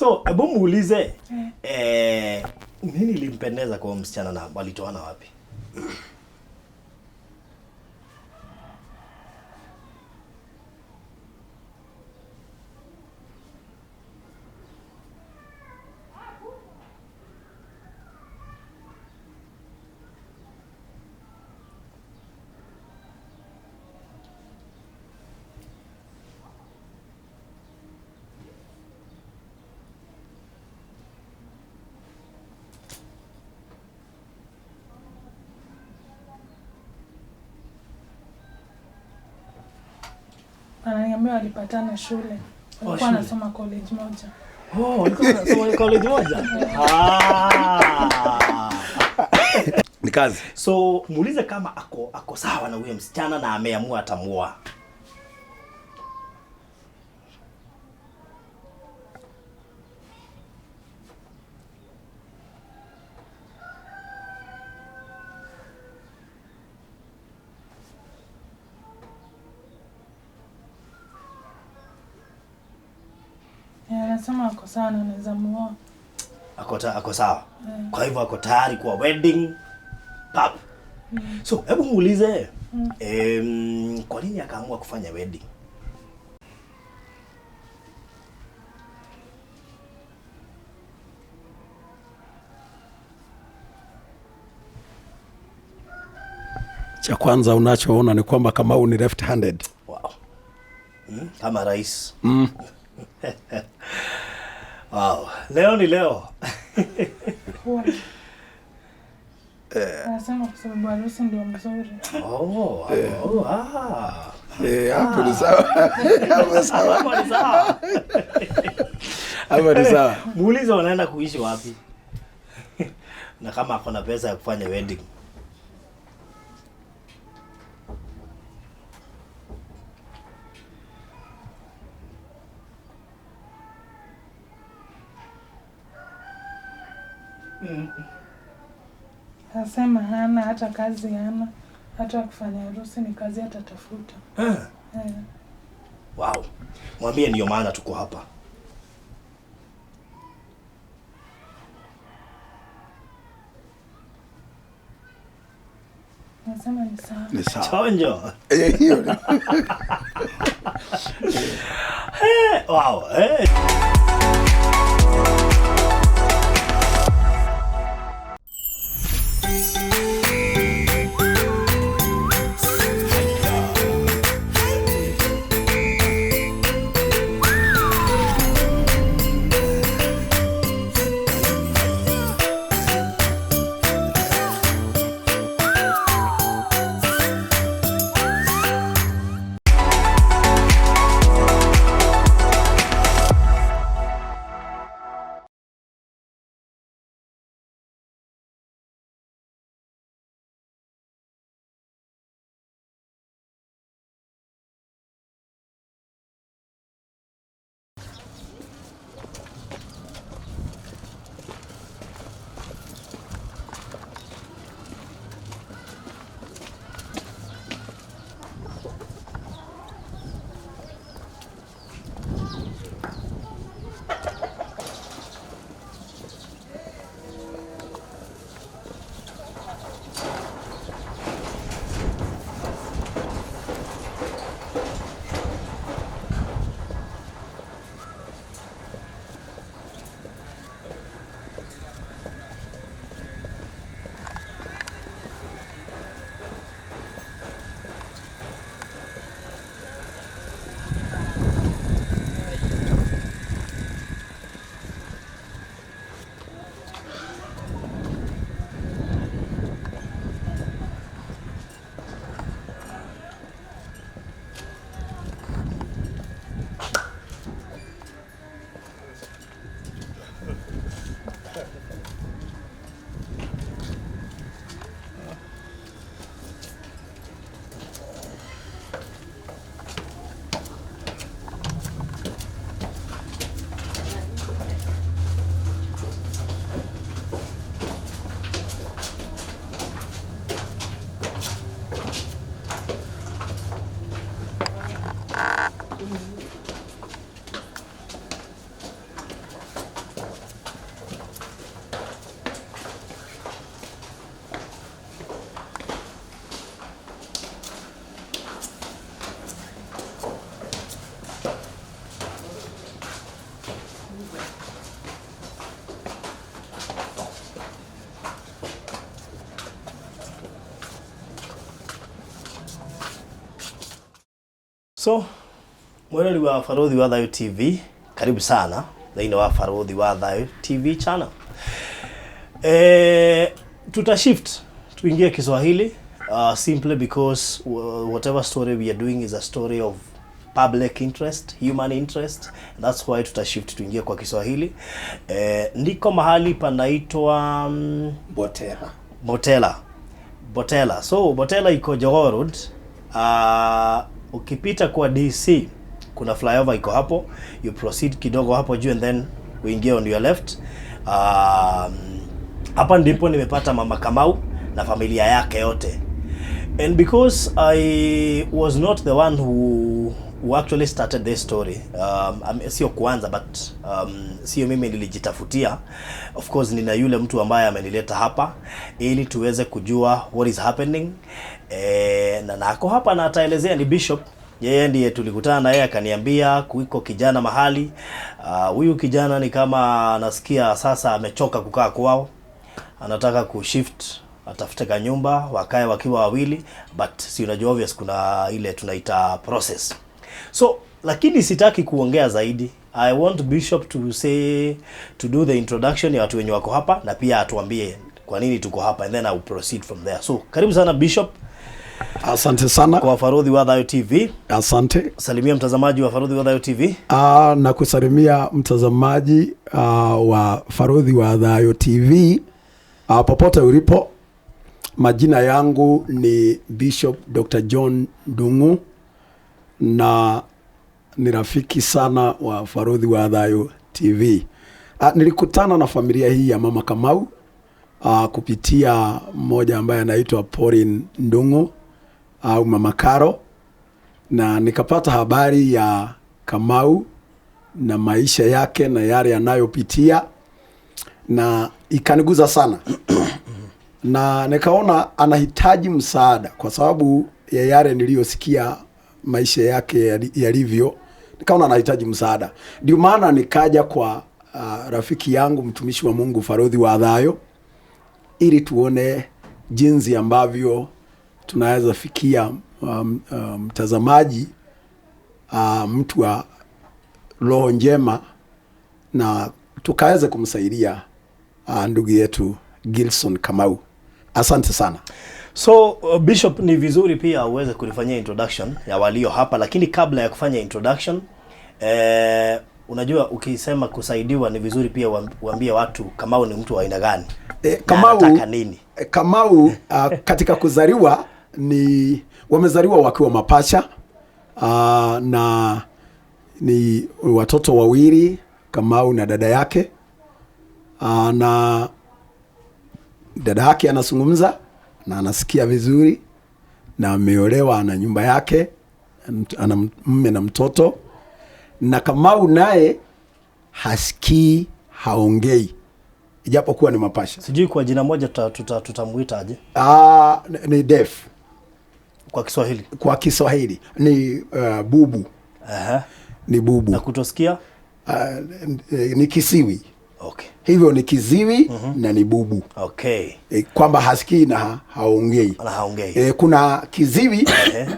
So, hebu muulize nini ilimpendeza kwa msichana na walitoana wapi? Ananiambia walipatana shule. Walikuwa wanasoma college moja. Oh, walikuwa wanasoma college moja. Ah. Ni kazi. So, muulize kama ako sawa na huyo msichana na ameamua atamuoa. Anasema ako sawa na anaweza muoa. Ako sawa. Kwa hivyo ako tayari kwa wedding pap. So, hebu muulize kwa nini akaamua kufanya wedding? Cha kwanza unachoona ni kwamba Kamau ni left handed. Wow. Kama rais. Wow. Leo ni leo. Anasema kwa sababu harusi ndio mzuri. Oh, oh, ah. Hapo ni sawa. Hapo sawa. Hapo ni sawa. Hapo ni sawa. Muulize wanaenda kuishi wapi. Na kama ako na pesa ya kufanya wedding. Anasema hana hata kazi, hana hata kufanya harusi, ni kazi atatafuta. Wow. Mwambie ndio maana tuko hapa. Anasema ni sawa. Ni sawa. Chonjo. Hiyo ni. Wow. So mwirori wa Baruthi wa Thayu TV, karibu sana thĩinĩ wa Baruthi wa Thayu TV channel. Tuta shift tuingie Kiswahili simply because whatever story we are doing is a story of public interest, human interest. That's why tuta shift tuingie kwa Kiswahili. Niko mahali panaitwa Botera. Botela. Botela. So Botela iko Jogoo Road. Ukipita kwa DC kuna flyover iko hapo. You proceed kidogo hapo juu and then uingie on your left. Hapa ndipo nimepata Mama Kamau na familia yake yote. And because I was not the one who actually started this story, sio kuanza but sio mimi nilijitafutia. Of course nina yule mtu ambaye amenileta hapa ili tuweze kujua what is happening. Na nako hapa na ataelezea ni Bishop. Yeye ndiye tulikutana na yeye akaniambia kuiko kijana mahali. Huyu kijana ni kama nasikia sasa amechoka kukaa kwao, anataka kushift atafute kanyumba wakae wakiwa wawili, but si unajua obvious kuna ile tunaita process. So lakini sitaki kuongea zaidi. I want Bishop to say to do the introduction ya watu wenye wako hapa na pia atuambie kwa nini tuko hapa and then I will proceed from there. So karibu sana Bishop Asante sana. kwa Baruthi wa Thayu TV. Asante. Salimia mtazamaji wa Baruthi wa Thayu TV. Na kusalimia mtazamaji wa Baruthi wa Thayu TV popote ulipo. Majina yangu ni Bishop Dr. John Ndung'u na ni rafiki sana wa Baruthi wa Thayu TV. Nilikutana na familia hii ya Mama Kamau kupitia mmoja ambaye anaitwa Pauline Ndung'u au Mama Karo, na nikapata habari ya Kamau na maisha yake na yale anayopitia, na ikaniguza sana na nikaona anahitaji msaada kwa sababu ya yale niliyosikia maisha yake yalivyo, nikaona anahitaji msaada. Ndio maana nikaja kwa rafiki yangu mtumishi wa Mungu Baruthi wa Thayu ili tuone jinsi ambavyo tunaweza fikia mtazamaji mtu wa roho njema na tukaweza kumsaidia ndugu yetu Gilson Kamau. Asante sana. So Bishop, ni vizuri pia uweze kulifanyia introduction ya walio hapa, lakini kabla ya kufanya introduction unajua ukisema kusaidiwa ni vizuri pia uambie watu Kamau ni mtu wa aina gani. Na Kamau, anataka nini? Kamau katika kuzaliwa ni wamezaliwa wakiwa mapacha na ni watoto wawili, Kamau na dada yake na dada yake anazungumza na anasikia vizuri na ameolewa, ana nyumba yake, ana mume na mtoto. Na Kamau naye hasikii, haongei, ijapokuwa ni mapacha. Sijui kwa jina moja tutamuita aje Ni deaf kwa Kiswahili. Kwa Kiswahili ni bubu. Ni bubu. Na kutosikia? Ni kisiwi. Okay. Hivyo ni kiziwi na ni bubu. Okay. Kwamba hasikii na haongei. Na haongei. Kuna kiziwi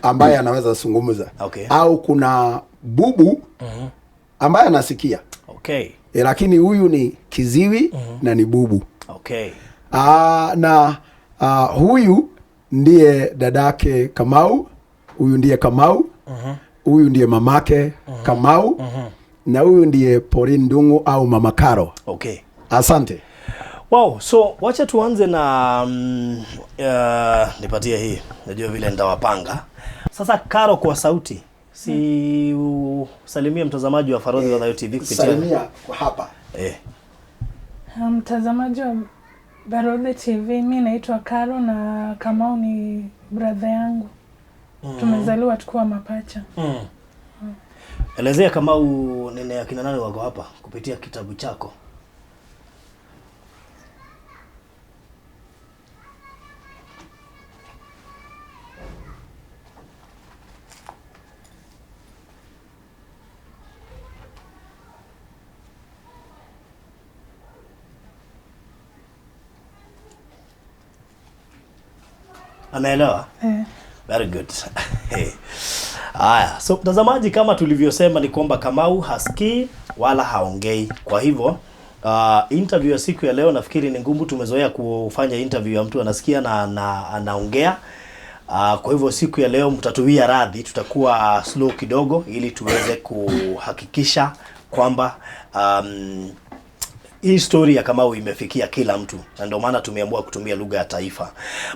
ambaye anaweza zungumza. Okay. Au kuna bubu ambaye anasikia. Okay. Lakini huyu ni kiziwi na ni bubu. Okay. Na huyu ndiye dadake Kamau, huyu ndiye Kamau, huyu ndiye mamake Kamau, na huyu ndiye Pauline Ndung'u au Mama Karo. Okay. Asante. Wow, so wacha tuanze na nipatie hii. Najua vile nitawapanga. Sasa Karo kwa sauti. Si usalimie mtazamaji wa Baruthi wa Thayu TV kupitia. Salimia kwa hapa. Mtazamaji wa Baruthi TV, mimi naitwa Karo na Kamau ni brother yangu. Tumezaliwa tukiwa mapacha. Elezea Kamau nene akina nani wako hapa kupitia kitabu chako. Ameelewa? Very good. Haya, so mtazamaji, kama tulivyosema ni kwamba Kamau hasikii wala haongei. Kwa hivyo interview ya siku ya leo nafikiri ni ngumu. Tumezoea kufanya interview ya mtu anasikia na anaongea. Kwa hivyo siku ya leo mtatuwia radhi, tutakuwa slow kidogo ili tuweze kuhakikisha kwamba hii story ya Kamau imefikia kila mtu, na ndio maana tumeamua kutumia lugha ya taifa.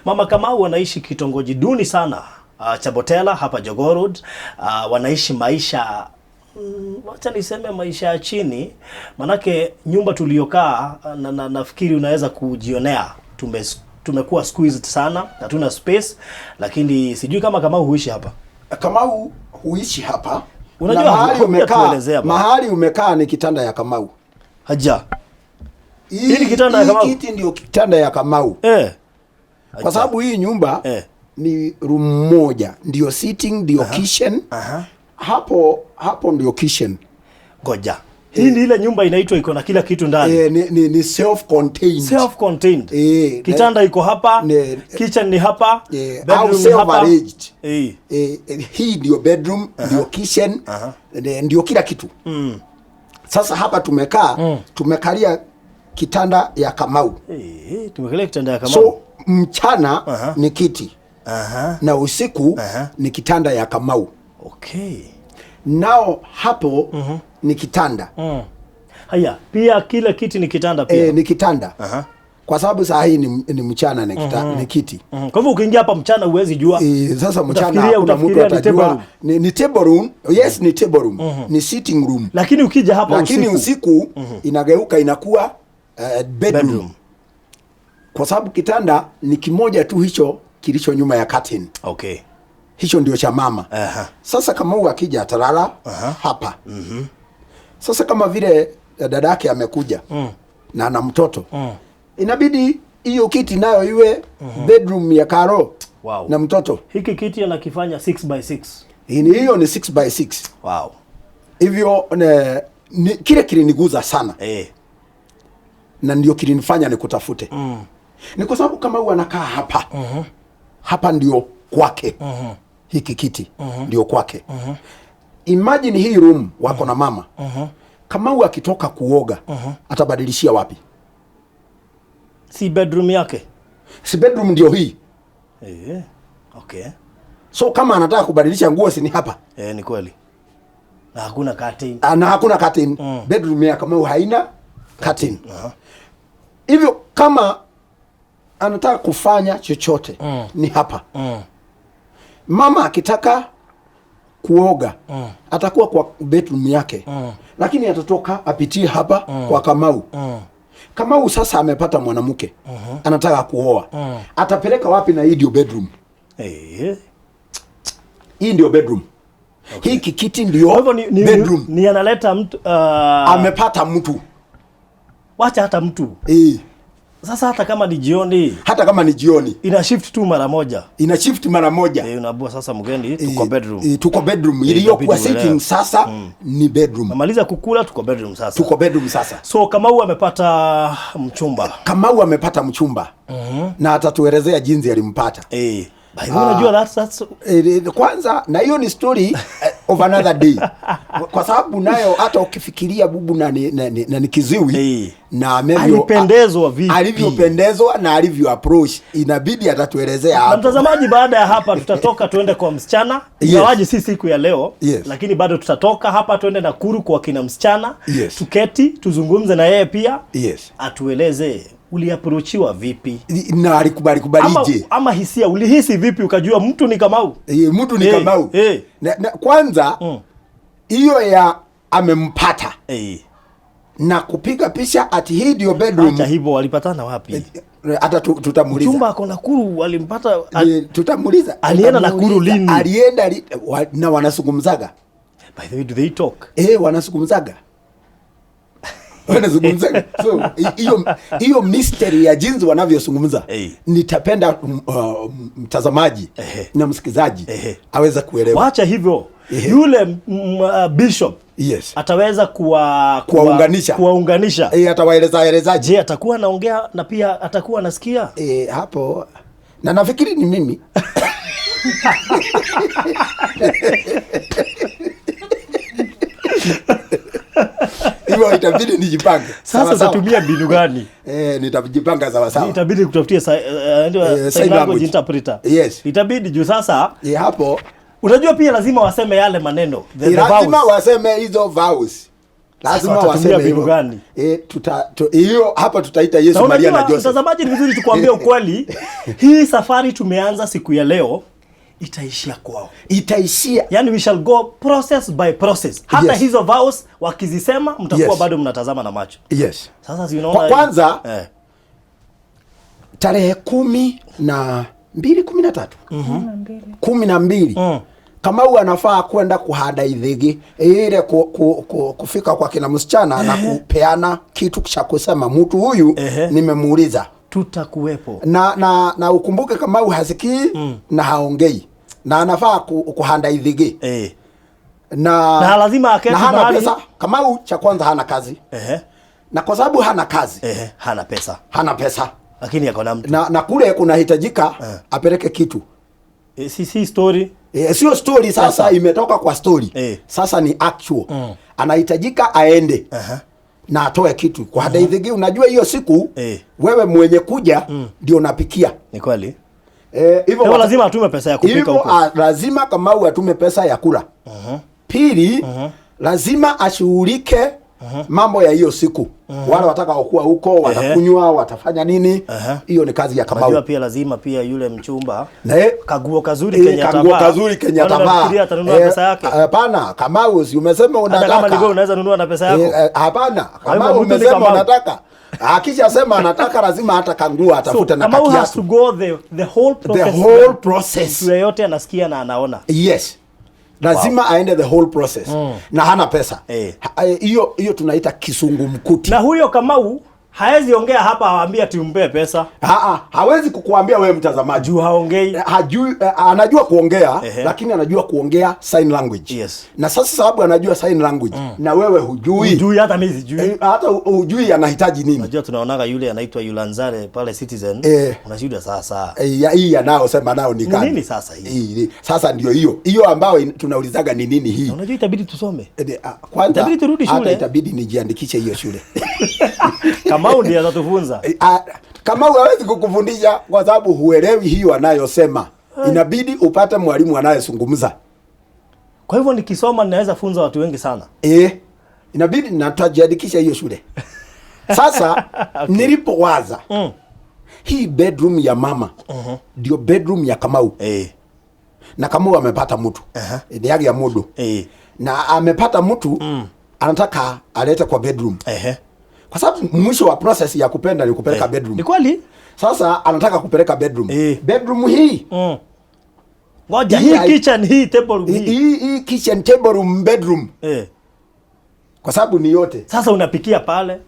Mama Kamau anaishi kitongoji duni sana cha Botela hapa Jogoo Road. Wanaishi maisha wacha niseme maisha ya chini, manake nyumba tuliyokaa nafikiri unaweza kujionea tumekuwa squeezed sana, hatuna space, lakini sijui kama Kamau huishi hapa. Kamau huishi hapa. Unajua, na mahali umekaa, hujatuelezea bwana. Mahali umekaa ni kitanda ya Kamau. Haja. Hii ni kitanda ya Hii Kamau? kiti ndio kitanda ya Kamau. Kwa sababu hii nyumba ni room moja, ndio sitting, ndio kitchen. Hapo hapo ndio kitchen. Ngoja. Hii ni ile nyumba inaitwa iko na kila kitu ndani. Ni self contained. Self contained. Eh. Kitanda iko hapa, kitchen ni hapa, bedroom au ni self hapa. arranged. Eh. Hii ndio bedroom, ndio kitchen, ndio kila kitu. Sasa hapa tumekaa, tumekalia kitanda ya Kamau. Tumekalia kitanda ya Kamau. So mchana ni kiti na usiku ni kitanda ya Kamau. Nao hapo ni kitanda. Haya, pia kile kiti ni kitanda pia. Ni kitanda. Kwa sababu saa hii ni mchana ni kiti. Kwa hivyo ukiingia hapa mchana huwezi jua. Sasa mchana Utafikiria hakuna mtu ni table atajua room. ni table room. Yes, ni table room. Ni sitting room. Lakini ukija hapa Lakini usiku, usiku inageuka inakuwa bedroom. Bedroom. Kwa sababu kitanda ni kimoja tu hicho kilicho nyuma ya curtain. Hicho ndio cha mama. Sasa kama huyu akija atalala hapa. Sasa kama vile dadake amekuja na ana mtoto, inabidi hiyo kiti nayo iwe bedroom ya Karo na mtoto. Hiki kiti anakifanya 6 by 6. Hiyo ni 6 by 6. Hivyo kile kiliniguza sana na ndio kilinifanya nikutafute. Ni kwa sababu kama huyu anakaa hapa, hapa ndio kwake. Hiki kiti ndio kwake. Imagine hii room wako na mama. Kama huyu akitoka kuoga atabadilishia wapi? Si bedroom yake. Si bedroom ndio hii? So kama anataka kubadilisha nguo si ni hapa? Ni kweli. Na hakuna curtain. Ah, na hakuna curtain. Bedroom ya Kamau haina curtain. Hivyo kama anataka kufanya chochote ni hapa. Mama akitaka kuoga atakuwa kwa bedroom yake, lakini atatoka apitie hapa kwa Kamau. Kamau sasa amepata mwanamke, anataka kuoa, atapeleka wapi? Na hii ndio bedroom, hii ndio bedroom. Hii kikiti ndio Kwa hivyo bedroom. ni analeta mtu Amepata mtu. Wacha hata mtu. Sasa hata kama ni jioni, Hata kama ni jioni, ina shift tu mara moja. Ina shift mara moja. Unaambiwa sasa mgeni, tuko bedroom. Tuko bedroom iliyokuwa Inabidi uelewe. sitting sasa ni bedroom. Namaliza kukula, tuko bedroom sasa. Tuko bedroom sasa. So Kamau amepata mchumba. Kamau amepata mchumba na atatuelezea jinsi alimpata. By the way, unajua that's Kwanza na hiyo ni story of another day, kwa sababu nayo hata ukifikiria bubu na ni kiziwi na Alipendezwa vipi? Alivyopendezwa na alivyo approach, inabidi atatuelezea Na hapo. mtazamaji, baada ya hapa tutatoka tuende kwa msichana. Ingawaje si siku ya leo, lakini bado tutatoka hapa tuende Nakuru kwa kina msichana. Tuketi tuzungumze na yeye pia. Atueleze uliapproachiwa vipi? Na alikubali kubalije? Ama hisia ulihisi vipi ukajua mtu ni Kamau? Mtu ni Kamau. Na kwanza hiyo ya amempata na kupiga picha ati hii ndio bedroom. Acha hivyo, walipatana wapi? Hata tutamuuliza. Chumba ako Nakuru walimpata Tutamuuliza. Alienda Nakuru Tutamuuliza. lini? Alienda na wanazungumzaga. By the way, do they talk? Wanazungumzaga. Wanazungumzaga. So hiyo mystery ya jinsi wanavyozungumza nitapenda mtazamaji na msikizaji aweze kuelewa. Wacha hivyo. Yule bishop ataweza Kuwaunganisha. Kuwaunganisha. Atawaeleza elezaje? Je, atakuwa anaongea na pia atakuwa anasikia? Hapo na nafikiri ni mimi. Unajua itabidi nijipange. Sasa Sawa sawa. utatumia mbinu gani? Nitajipanga sawa sawa. Itabidi kutafutie ndio, Eh, sign sign language language. interpreter. Yes. Itabidi juu sasa Hapo unajua pia lazima waseme yale maneno the lazima vows. waseme hizo vows. Lazima watatumia waseme mbinu hivyo. gani? Hiyo hapa tutaita Yesu, Na Maria na unajua Joseph. mtazamaji, ni vizuri tukuambia ukweli, hii safari tumeanza siku ya leo itaishia kwao. Itaishia. Yani we shall go process by process. Hata Yes. hizo vows wakizisema mtakuwa Yes. bado mnatazama na macho. Yes. Sasa si unaona Kwa kwanza tarehe 12, 13, 12. 12. Kamau anafaa kwenda kuhanda ithigi ile kufika kwa kina msichana na kupeana kitu cha kusema mtu huyu nimemuuliza. Tutakuwepo. Na ukumbuke Kamau hasikii na haongei na anafaa kuhanda ithigi na Na lazima aketi na hana mahali. pesa. Kamau cha kwanza hana kazi na kwa sababu hana kazi Hana pesa. hana pesa Lakini ako na mtu. na kule kunahitajika apeleke kitu. Si story. Sio story sasa, Sasa. imetoka kwa story sasa ni actual. Anahitajika aende na atoe kitu kwa uh-huh. Unajua hiyo siku wewe mwenye kuja ndio unapikia. Ni kweli. Hivyo Kwa lazima atume pesa ya kupika hivyo huko. lazima Kamau atume pesa ya kula. Pili, lazima ashughulike mambo ya hiyo siku. Wale watakaokuwa huko watakunywa, watafanya nini? Hiyo ni kazi ya Unajua Kamau. pia lazima pia yule mchumba Na ye- kaguo kazuri kenye kaguo atavaa. kazuri kenye Wale atavaa. wanafikiria atanunua pesa yake. Hapana, Kamau si umesema Hata unataka. kama ni wewe unaweza nunua na pesa yako. Hapana, Kwa hivyo Kamau mtu ni umesema Kamau. unataka. Akishasema anataka lazima hata kanguo atafute So, na Kamau has to kakiatu. go the whole The process. whole process. Mtu yeyote anasikia na anaona. Yes. Lazima aende the whole process. Na hana pesa. Hiyo hiyo tunaita kisungumkuti. Na huyo Kamau haezi ongea hapa awaambie ati umpe pesa. Hawezi kukuambia wewe mtazamaji. Juu haongei. Hajui, anajua kuongea lakini anajua kuongea sign language. Yes. Na sasa sababu anajua sign language na wewe hujui. Hujui, hata mimi sijui. Hata hujui anahitaji nini. Unajua tunaonaga yule anaitwa Yulanzare pale Citizen. Unashuhudia sasa. Hii anayosema nayo ni Ni gani? nini sasa hii? Sasa ndio hiyo. Hiyo ambayo tunaulizaga ni nini hii? Unajua itabidi tusome. Kwanza Itabidi turudi hata shule. itabidi nijiandikishe hiyo shule. Kamau ndiye atatufunza. Kamau hawezi kukufundisha kwa sababu huelewi hiyo anayosema. Inabidi upate mwalimu anayezungumza. Kwa hivyo nikisoma ninaweza funza watu wengi sana. Inabidi na tutajiandikisha hiyo shule. Sasa nilipowaza hii bedroom ya mama ndio bedroom ya Kamau. Na Kamau amepata mtu. Ni yake ya mudu. Na amepata mtu anataka alete kwa bedroom. Kwa sababu mwisho wa process ya kupenda ni kupeleka bedroom. Ni kweli? Sasa anataka kupeleka bedroom. Bedroom hii. Ngoja, Hii hii kitchen, hii table room hii. Hii kitchen table room bedroom. Kwa sababu ni yote. Sasa unapikia pale.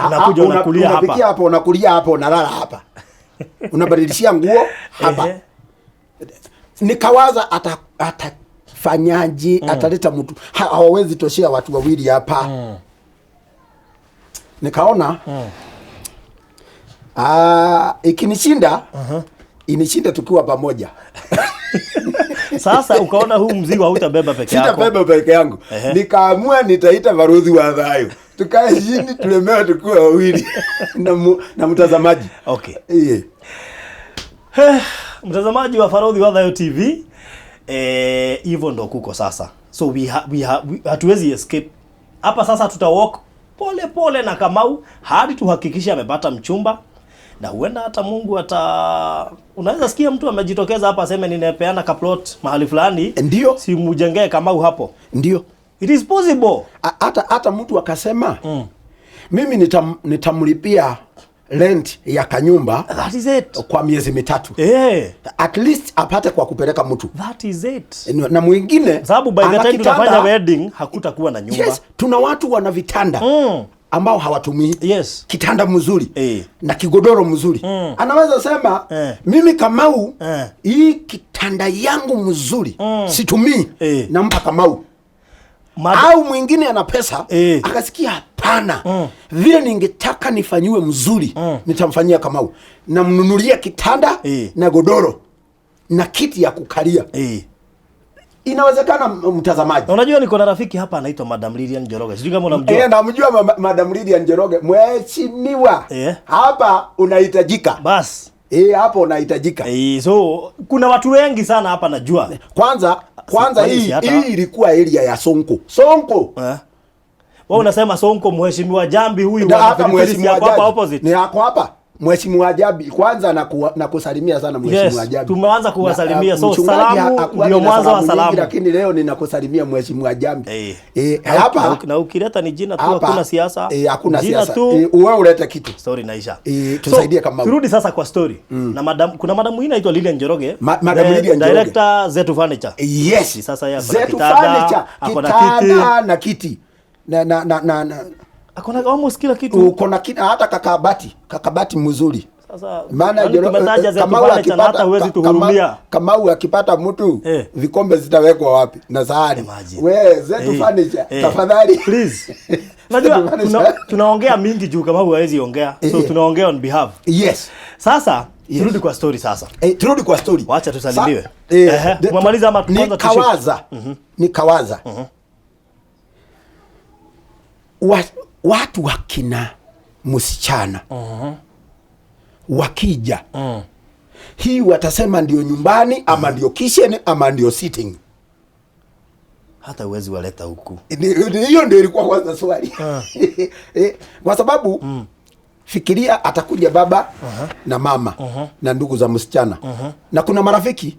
Unakuja unakulia hapa. Unapikia hapa, unakulia hapa, unalala hapa. Unabadilishia nguo hapa. Nikawaza atafanyaje, ataleta mtu. Hawawezi toshea watu wawili hapa. Nikaona ikinishinda, inishinda tukiwa pamoja. Sasa ukaona huu mzigo hautabeba peke yako. Sitabeba peke yangu. Nikaamua nitaita Baruthi wa Thayo. Tukae chini tulemewe tukiwa wawili na mtazamaji. Mtazamaji wa Farodhi wa Thayo TV, hivyo ndo kuko sasa. So hatuwezi escape. Hapa sasa tuta walk pole pole na Kamau hadi tuhakikishe amepata mchumba. Na huenda hata Mungu ata, unaweza sikia mtu amejitokeza hapa aseme ninapeana kaplot mahali fulani. Ndio. Si mjengee Kamau hapo. Ndio. It is possible. Hata mtu akasema, mimi nitamlipia rent ya kanyumba That is it. kwa miezi 3. At least apate kwa kupeleka mtu. That is it. Na mwingine sababu by the ana time kitanda. tunafanya wedding hakutakuwa na nyumba. Yes, tuna watu wana vitanda ambao hawatumii. Kitanda mzuri na kigodoro mzuri. Anaweza sema, mimi Kamau, hii kitanda yangu mzuri situmii, nampa Kamau. Au mwingine ana pesa, akasikia hapana, vile ningetaka nifanyiwe mzuri, nitamfanyia Kamau. Namnunulia kitanda na godoro na kiti ya kukalia. Inawezekana, mtazamaji. Na unajua niko na rafiki hapa anaitwa Madam Lilian Njoroge. Sijui kama unamjua. Eh, namjua Madam Lilian Njoroge, mheshimiwa. Hapa unahitajika. Bas. Eh, hapo unahitajika. So kuna watu wengi sana hapa najua. Kwanza Kwani hii si hata- hii ilikuwa area ya Sonko. Sonko. Wewe unasema Sonko, mheshimiwa Jambi huyu Na wa hata Pilipili si mheshimiwa ako hapa Jabi opposite. ni ako hapa. Mheshimiwa Jabi, kwanza nakusalimia sana mheshimiwa Yes, Jabi. tumeanza kuwasalimia. Na, So, mchungaji salamu hakuwa ndio na mwanzo wa nyingi, salamu. lakini leo ninakusalimia mheshimiwa Jambi. Eh. Hapa Na ukileta ni jina tu, hapa hakuna siasa. Hakuna Jina siasa. tu. Wewe ulete kitu. Story inaisha. Tusaidie kama Turudi sasa kwa story. Na madam, kuna madam mwingine anaitwa Lilian Njoroge. Madam The Lilian Njoroge. Director Zetu Furniture. Yes. Sasa yeye ako na Zetu kitanda, Furniture, ako na kiti. kitanda na kiti. Na Ako na almost kila kitu. Uko na hata kakabati mzuri. Sasa Maana yaani tumetaja Zetu Kamau Furniture na hata huwezi tuhurumia. Kamau akipata mtu vikombe zitawekwa wapi na sahani? Imagine. We Zetu Furniture, tafadhali. Please. Unajua Zetu Furniture. tunaongea mingi juu kama huwezi ongea. So tunaongea on behalf. Yes. Sasa turudi kwa story sasa. Turudi kwa story. Wacha tusalimiwe. Umemaliza ama kwanza tushift? Nikawaza. Watu wakina msichana wakija hii watasema ndio nyumbani ama ndio kitchen ama ndio sitting. Hata huwezi waleta huku. Hiyo ndio ilikuwa kwanza swali. Kwa sababu fikiria atakuja baba na mama na ndugu za msichana na kuna marafiki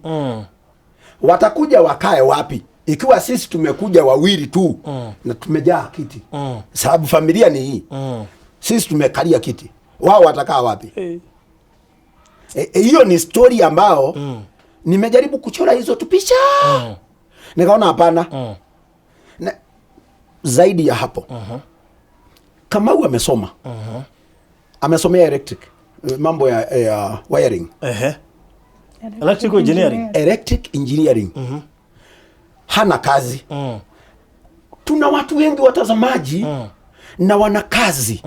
watakuja wakae wapi ikiwa sisi tumekuja wawili tu na tumejaa kiti, sababu familia ni hii, sisi tumekalia kiti, wao watakaa wapi? Hiyo ni story ambao nimejaribu kuchora hizo tu picha, nikaona hapana. Na, zaidi ya hapo, Kamau amesoma, amesomea electric, mambo ya wiring. Electrical engineering. Electric engineering. Hana kazi. Tuna watu wengi watazamaji na wana kazi,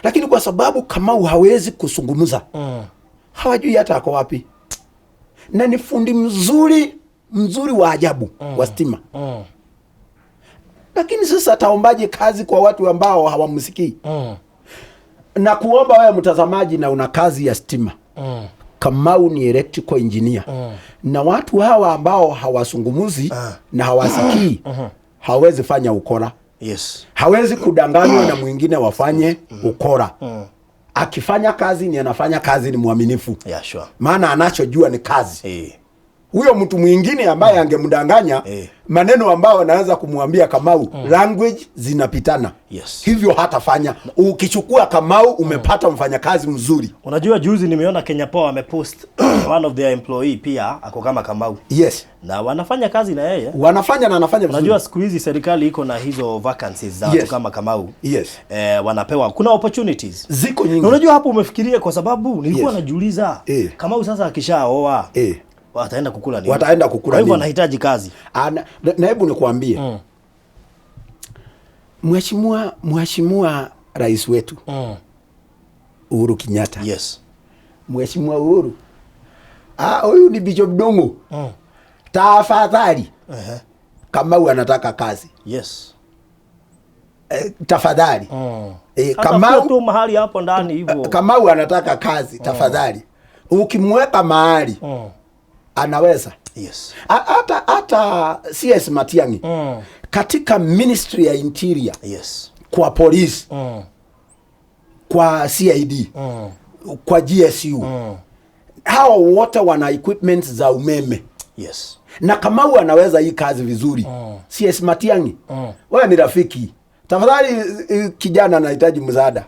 lakini kwa sababu Kamau hawezi kuzungumza, hawajui hata ako wapi, na ni fundi mzuri mzuri wa ajabu wa stima, lakini sasa ataombaje kazi kwa watu ambao hawamsikii? Na kuomba wewe mtazamaji na una kazi ya stima, Kamau ni electrical engineer, na watu hawa ambao hawazungumzi na hawasikii hawezi fanya ukora. Hawezi kudanganywa na mwingine wafanye ukora. Akifanya kazi ni anafanya kazi, ni mwaminifu. Yeah, sure. Maana anachojua ni kazi. Huyo mtu mwingine ambaye angemdanganya maneno ambayo anaweza kumwambia Kamau, language zinapitana. Hivyo hatafanya. Ukichukua Kamau umepata mfanyakazi mzuri. Unajua juzi nimeona Kenya Power amepost one of their employee pia ako kama Kamau. Na wanafanya kazi na yeye. Wanafanya na anafanya vizuri. Unajua siku hizi serikali iko na hizo vacancies za watu kama Kamau. Wanapewa. Kuna opportunities. Ziko nyingi. Na unajua hapo umefikiria, kwa sababu nilikuwa najiuliza Kamau sasa akishaoa wataenda kukula nini? Wataenda kukula Kwa hivyo nini? anahitaji kazi. Na hebu nikuambie. Mheshimiwa Rais wetu Uhuru Kenyatta. Mheshimiwa Uhuru. Huyu ni Bishop Ndung'u. Tafadhali. Kamau anataka kazi. Tafadhali. Hata Kamau tu mahali hapo ndani hivyo. Kamau anataka kazi, tafadhali. Ukimweka mahali anaweza. Hata CS Matiang'i katika Ministry ya Interior. Kwa polisi. Kwa CID. Kwa GSU. Hao wote wana equipment za umeme. Na Kamau anaweza hii kazi vizuri. CS Matiang'i, wewe ni rafiki. Tafadhali, kijana anahitaji msaada.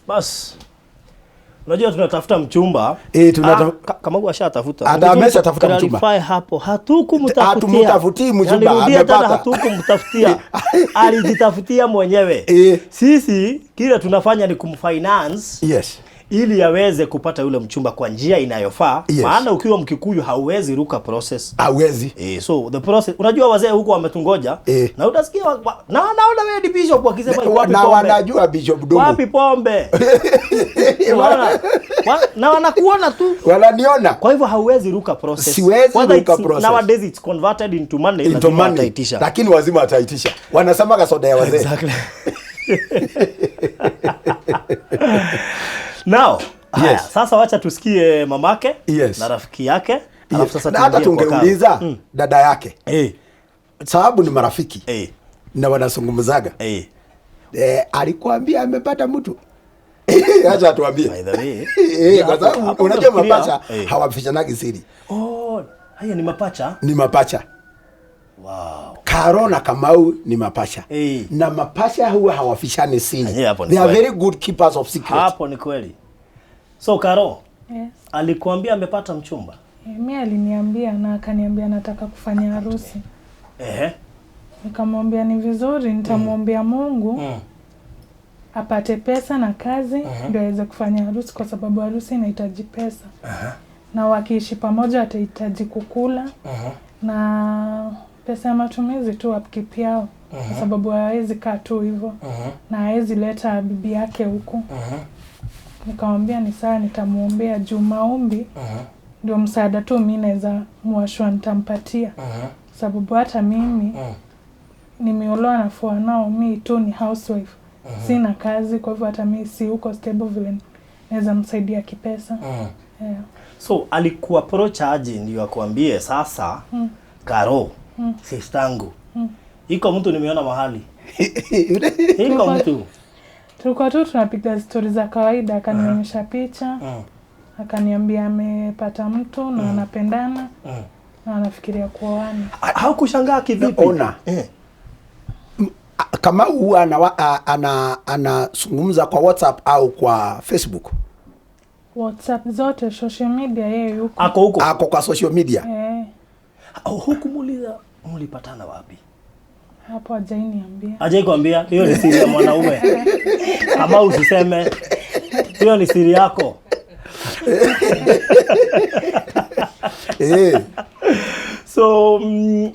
Bas. Unajua tunatafuta mchumba. Kamau ashatafuta. Ata ameshatafuta mchumba. Clarify hapo. Hatukumtafutia. Hatumtafutii mchumba, Yaani rudia tena, amepata. hatukumtafutia. Alijitafutia mwenyewe. Sisi kile tunafanya ni kumfinance. Ili aweze kupata yule mchumba kwa njia inayofaa. Yes. Maana ukiwa Mkikuyu hauwezi ruka process. Hawezi. So the process, unajua wazee huko wametungoja na utasikia na naona wewe ni bishop wakisema wapi Na pombe? wanajua Bishop Dungu. Wapi pombe? Unaona? Na wanakuona tu. Wananiona. Kwa hivyo hauwezi ruka process. Siwezi Whether ruka process. Nowadays it's converted into money, Into lazima money. wataitisha. Lakini wazima wataitisha. Wanasema soda ya wazee. Exactly. Now, haya, Yes. sasa wacha tusikie mamake Yes. na rafiki yake. Alafu Yes. sasa Na hata tuingie kwa tungeuliza Karo. Dada yake. Sababu ni marafiki. Na wanazungumzaga. Alikuambia amepata mtu. Acha atuambie. By the way, Kwa sababu hapo unajua nafikiria, mapacha hawafishanagi siri. Oh, haya ni mapacha? Ni mapacha. Wow. Karo na Kamau ni mapacha. Na mapacha huwa hawafishani siri. Yenyewe hapo ni They are kweli. very good keepers of secret. Hapo ni kweli. So Karo, Yes. alikuambia amepata mchumba? Mi aliniambia na akaniambia nataka kufanya harusi. Nikamwambia ni vizuri, nitamwambia Mungu apate pesa na kazi ndio aweze kufanya harusi, kwa sababu harusi inahitaji pesa. Na wakiishi pamoja watahitaji kukula na pesa ya matumizi tu upkeep yao, kwa sababu hawezi kaa tu hivyo na hawezi leta bibi yake huku. Nikamwambia ni sawa, nitamuombea juu maombi ndio msaada tu mimi naweza muashua nitampatia. Sababu hata mimi nimeolewa na four nao, mi tu ni housewife. Sina kazi, kwa hivyo hata mi si huko stable vile naweza msaidia kipesa. Yeah. So alikuapproach aje ndio akwambie sasa Karo, sistangu. Iko mtu nimeona mahali. Iko mtu. Tulikuwa tu tunapiga stori za kawaida, akanionyesha picha, akaniambia amepata mtu na anapendana na anafikiria kuoana. Haukushangaa kivipi? Ona. Kama huwa anazungumza kwa WhatsApp au kwa Facebook? WhatsApp zote, social media yeye yuko. Ako huko. Ako kwa social media. Hukumuuliza mlipatana wapi? Hapo hajainiambia. Hajai kuambia, hiyo ni siri ya mwanaume. Ama usiseme. Hiyo ni siri yako. So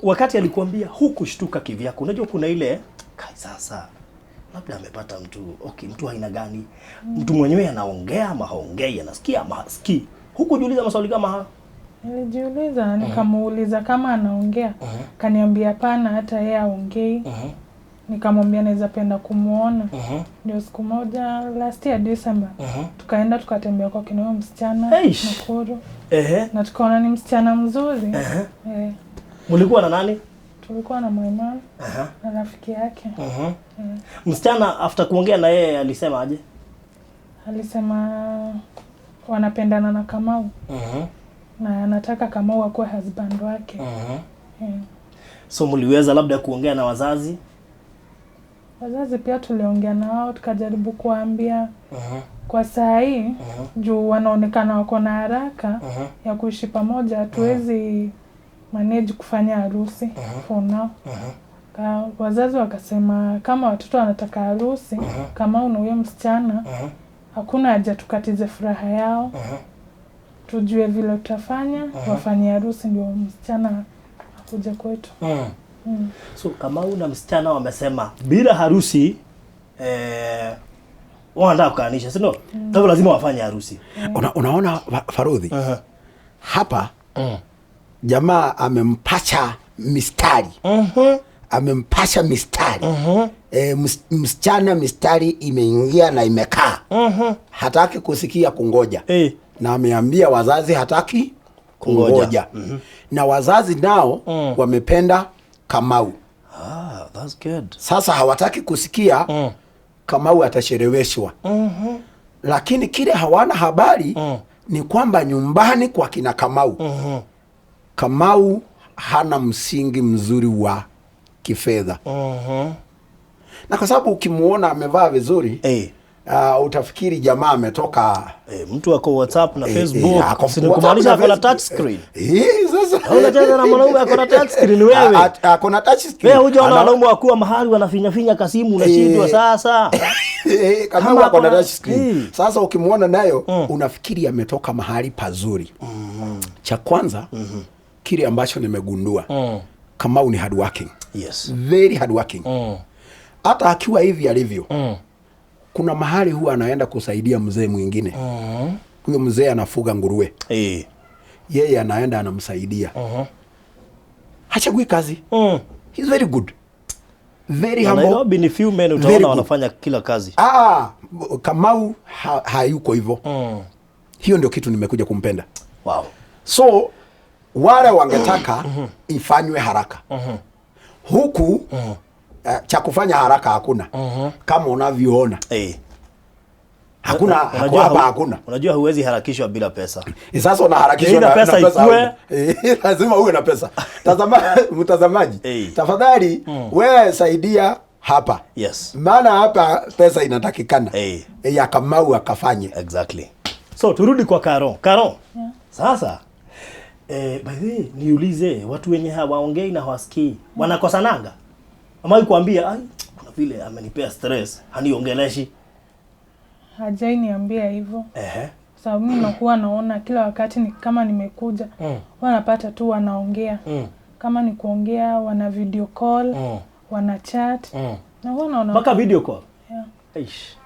wakati alikuambia hukushtuka kivyako. Unajua kuna ile kai sasa labda amepata mtu, okay, mtu aina gani? Mtu mwenyewe anaongea ama haongei, anasikia ama hasikii. Hukujiuliza maswali kama hayo? Nilijiuliza, nikamuuliza kama anaongea. Kaniambia hapana, hata yeye haongei. Nikamwambia naweza penda kumuona. Ndio siku moja last year December, tukaenda tukatembea kwa kina huyo msichana Nakuru. Na tukaona ni msichana mzuri. Mlikuwa na nani? Tulikuwa na my mom na rafiki yake. Msichana after kuongea na yeye alisema aje? Alisema wanapendana na Kamau. Na anataka Kamau akuwe husband wake. So mliweza labda kuongea na wazazi? Wazazi pia tuliongea nao, tukajaribu kuambia kwa saa hii, juu wanaonekana wako na haraka ya kuishi pamoja, hatuwezi manage kufanya harusi for now. Wazazi wakasema kama watoto wanataka harusi, kama una huyo msichana, hakuna haja tukatize furaha yao. Tujue vile tutafanya, wafanye harusi ndio msichana akuje kwetu. So kama una msichana wamesema bila harusi, wanataka kukaanisha, si ndio? Kwa hivyo lazima wafanye harusi. Unaona Farudhi? Hapa jamaa amempasha mistari. Amempasha mistari. Msichana mistari imeingia na imekaa. Hataki kusikia kungoja. Na ameambia wazazi hataki Kungoja. kungoja. Na wazazi nao wamependa Kamau. That's good. Sasa hawataki kusikia Kamau atacheleweshwa. Lakini kile hawana habari ni kwamba nyumbani kwa kina Kamau, Kamau hana msingi mzuri wa kifedha. Na kwa sababu ukimuona amevaa vizuri, utafikiri jamaa ametoka Mtu ako WhatsApp na Facebook. Ako Si ni WhatsApp kumaanisha na ako na Facebook. touch screen. Sasa. Au unacheza na mwanaume ako na touch screen wewe? Ako na touch screen. Wewe hujaona wanaume wakuwa mahali wanafinya finya kasimu unashindwa sasa. Kamau Kama ako na ako na- touch screen. Sasa ukimwona nayo unafikiri ametoka mahali pazuri. Cha kwanza kile ambacho nimegundua, Kamau ni hardworking. Very hardworking. Hata akiwa hivi alivyo, kuna mahali huwa anaenda kusaidia mzee mwingine. Huyo mzee anafuga nguruwe, yeye anaenda anamsaidia. Hachagui kazi. He's very good, very Na humble. Nairobi ni few men Very utaona good. wanafanya kila kazi. Ah, Kamau hayuko hivyo. Hiyo ndio kitu nimekuja kumpenda. So wale wangetaka ifanywe haraka huku cha kufanya haraka hakuna, kama unavyoona. Hakuna Unajua hapa hakuna. Unajua huwezi harakishwa bila pesa. Sasa unaharakishwa Either pesa na pesa ikue. hauna. Lazima uwe na pesa. Tazama, mtazamaji, tafadhali wewe saidia hapa, maana hapa pesa inatakikana ya Kamau akafanye. Exactly. So turudi kwa Karo. Karo. Sasa by the way, niulize, watu wenye hawaongei na hawasikii wanakosananga? Ama kuambia, ai, kuna vile amenipea stress, haniongeleshi. Hajai niambia hivyo, sababu mimi nakuwa naona kila wakati ni kama nimekuja, wanapata tu wanaongea. Kama ni kuongea, wana video call, wana chat na huwa naona. Mpaka video call. Yeah. Eish.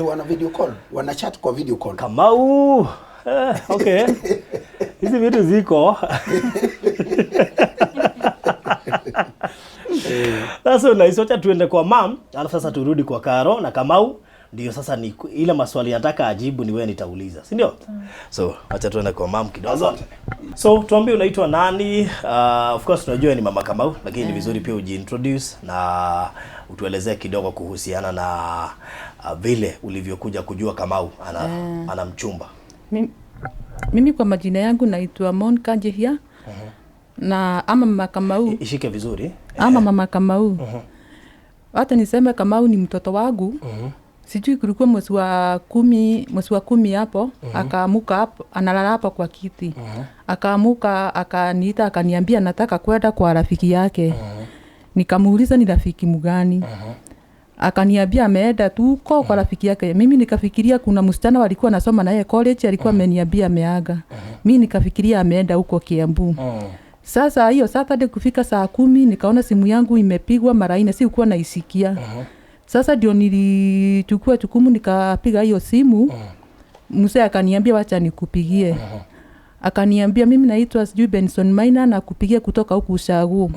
Wana video call, wana chat kwa video call. Kamau. Okay. Hizi vitu ziko. Sasa nice, wacha tuende kwa mam, alafu sasa turudi kwa Karo na Kamau. Ndio sasa ni ile maswali nataka ajibu ni wewe nitauliza, si ndio? So wacha tuende kwa mam kidogo. So tuambie unaitwa nani? Of course tunajua ni mama Kamau, lakini ni vizuri pia ujiintroduce na utuelezee kidogo kuhusiana na vile ulivyokuja kujua Kamau ana mchumba. Mimi kwa majina yangu naitwa Monica Njihia na ama mama Kamau. Ishike vizuri. Ama mama Kamau. Hata niseme Kamau ni mtoto wangu. Sijui kulikuwa mwezi wa 10 hapo, akaamuka hapo, analala hapo kwa kiti. Akaamuka akaniita akaniambia nataka kwenda kwa rafiki yake. Nikamuuliza ni rafiki mgani? Akaniambia ameenda tu huko kwa rafiki yake. Mimi nikafikiria kuna msichana walikuwa nasoma naye college alikuwa ameniambia ameaga. Mimi nikafikiria ameenda huko Kiambu. Sasa hiyo Saturday kufika saa 10 nikaona simu yangu imepigwa mara 4, sikuwa naisikia. Sasa ndio nilichukua jukumu nikapiga hiyo simu. Mzee akaniambia wacha nikupigie. Akaniambia mimi naitwa sijui Benson Maina na kupigia kutoka huku Ushago.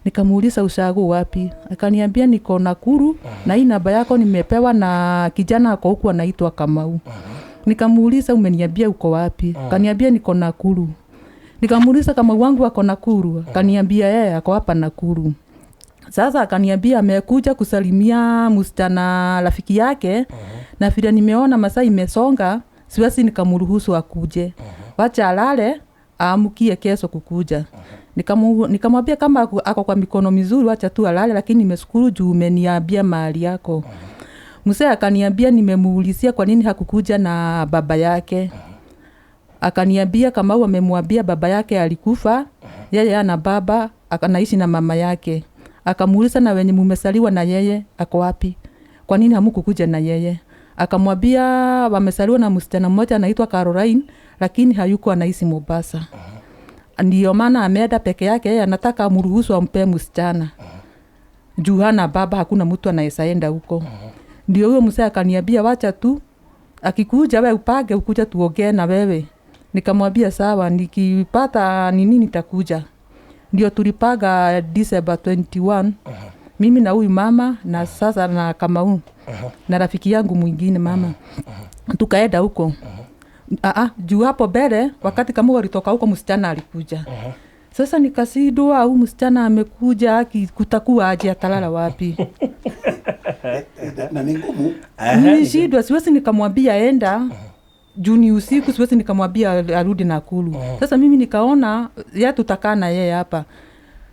Nikamuuliza Ushago wapi? Akaniambia niko Nakuru na hii namba yako nimepewa na kijana ako huku anaitwa Kamau. Nikamuuliza umeniambia uko wapi? Akaniambia niko Nakuru. Nikamuuliza Kamau wangu ako Nakuru? Akaniambia yeye ako hapa Nakuru. Sasa akaniambia amekuja kusalimia msichana rafiki yake, na vile nimeona masaa imesonga, siwezi nikamruhusu akuje. Wacha alale aamukie kesho kukuja. Nikamwambia kama ako kwa mikono mizuri wacha tu alale, lakini nimeshukuru juu umeniambia mahali yako. Mzee akaniambia nimemuulizia kwa nini hakukuja na baba yake. Akaniambia Kamau amemwambia baba yake alikufa, yeye ana baba, anaishi na mama yake. Akamuuliza na wenye mumesaliwa na yeye ako wapi? Kwa nini hamukukuja na yeye? Akamwambia wamesaliwa na msichana mmoja anaitwa Caroline, lakini hayuko anaishi Mombasa. Ndio maana ameenda peke yake, yeye anataka amruhusu ampe msichana. Juu hana baba, hakuna mtu anaweza enda huko. Ndio huyo mzee akaniambia wacha tu akikuja we upange ukuja tuongee na wewe. Nikamwambia sawa, nikipata nini nitakuja. Ndio tulipaga December 21. Mimi na huyu mama na sasa na Kamau na rafiki yangu mwingine mama. Tukaenda huko. Juu hapo mbele wakati Kamau alitoka huko msichana alikuja. Sasa nikashindwa, huyu msichana amekuja kutakuwa aje, atalala wapi? Na ni ngumu. Nilishindwa, siwezi nikamwambia enda juu ni usiku, siwezi nikamwambia arudi Nakuru. Sasa mimi nikaona ya tutakaa na yeye hapa.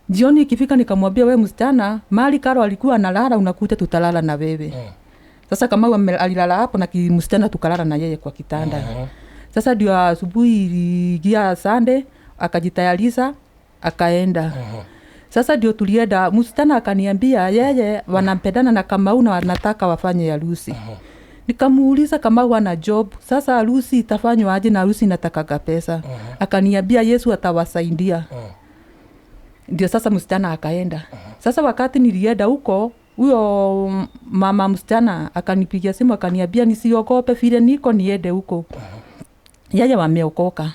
Jioni ikifika nikamwambia we msichana, mahali Karo alikuwa analala unakuja tutalala na wewe. Sasa kama alilala hapo na msichana tukalala na yeye kwa kitanda. Sasa ndio asubuhi iliingia Sunday akajitayarisha akaenda. Sasa ndio tulienda, msichana akaniambia yeye wanampendana na Kamau na wanataka wafanye harusi. Nikamuuliza kama wana job, sasa harusi itafanywa aje na harusi inatakaga pesa. Akaniambia Yesu atawasaidia. Ndio sasa msichana akaenda. Sasa wakati nilienda huko, huyo mama msichana akanipigia simu akaniambia nisiogope vile niko niende huko. Yeye wameokoka.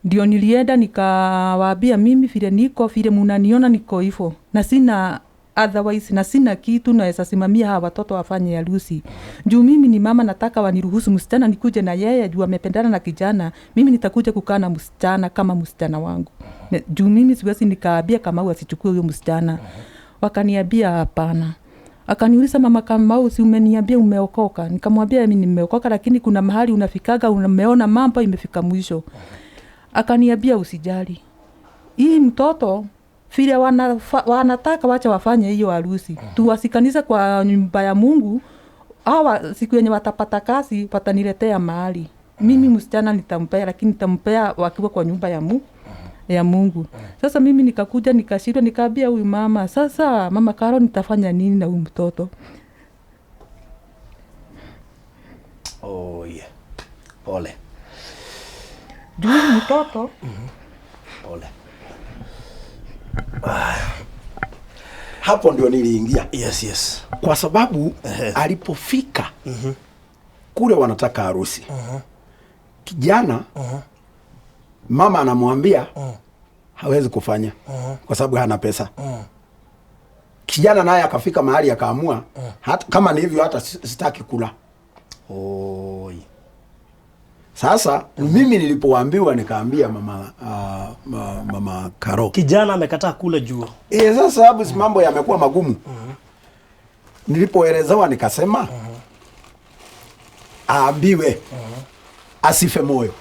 Ndio nilienda nikawaambia mimi vile niko, vile munaniona niko hivyo. Na sina otherwise, na sina kitu naweza simamia hawa watoto wafanye harusi. Juu mimi ni mama, nataka waniruhusu msichana nikuje na yeye juu amependana na kijana. Mimi nitakuja kukaa na msichana kama msichana wangu. Juu mimi siwezi nikaambia Kamau asichukue huyo msichana. Wakaniambia hapana. Akaniuliza mama Kamau, si umeniambia umeokoka? Nikamwambia mimi nimeokoka, lakini kuna mahali unafikaga umeona mambo imefika mwisho. Akaniambia usijali. Hii mtoto vile wanataka wacha wafanye hiyo harusi. Tuwasikanise kwa nyumba ya Mungu. Hawa siku yenye watapata kazi wataniletea mahali. Mimi msichana nitampea, lakini nitampea wakiwa kwa nyumba ya Mungu. Ya Mungu. Sasa mimi nikakuja nikashindwa, nikaambia huyu mama, sasa mama Karo nitafanya nini na huyu mtoto? Oh yeah. Pole. Juu mtoto. Pole. Hapo ndio niliingia. Yes, yes. Kwa sababu alipofika kule wanataka harusi. Kijana mama anamwambia hawezi kufanya kwa sababu hana pesa. Kijana naye akafika mahali akaamua hata kama ni hivyo hata sitaki kula. Oi. Sasa mimi nilipoambiwa nikaambia mama mama Karo. Kijana amekataa kula juu. Sasa sababu mambo yamekuwa magumu. Nilipoelezewa nikasema aambiwe asife moyo.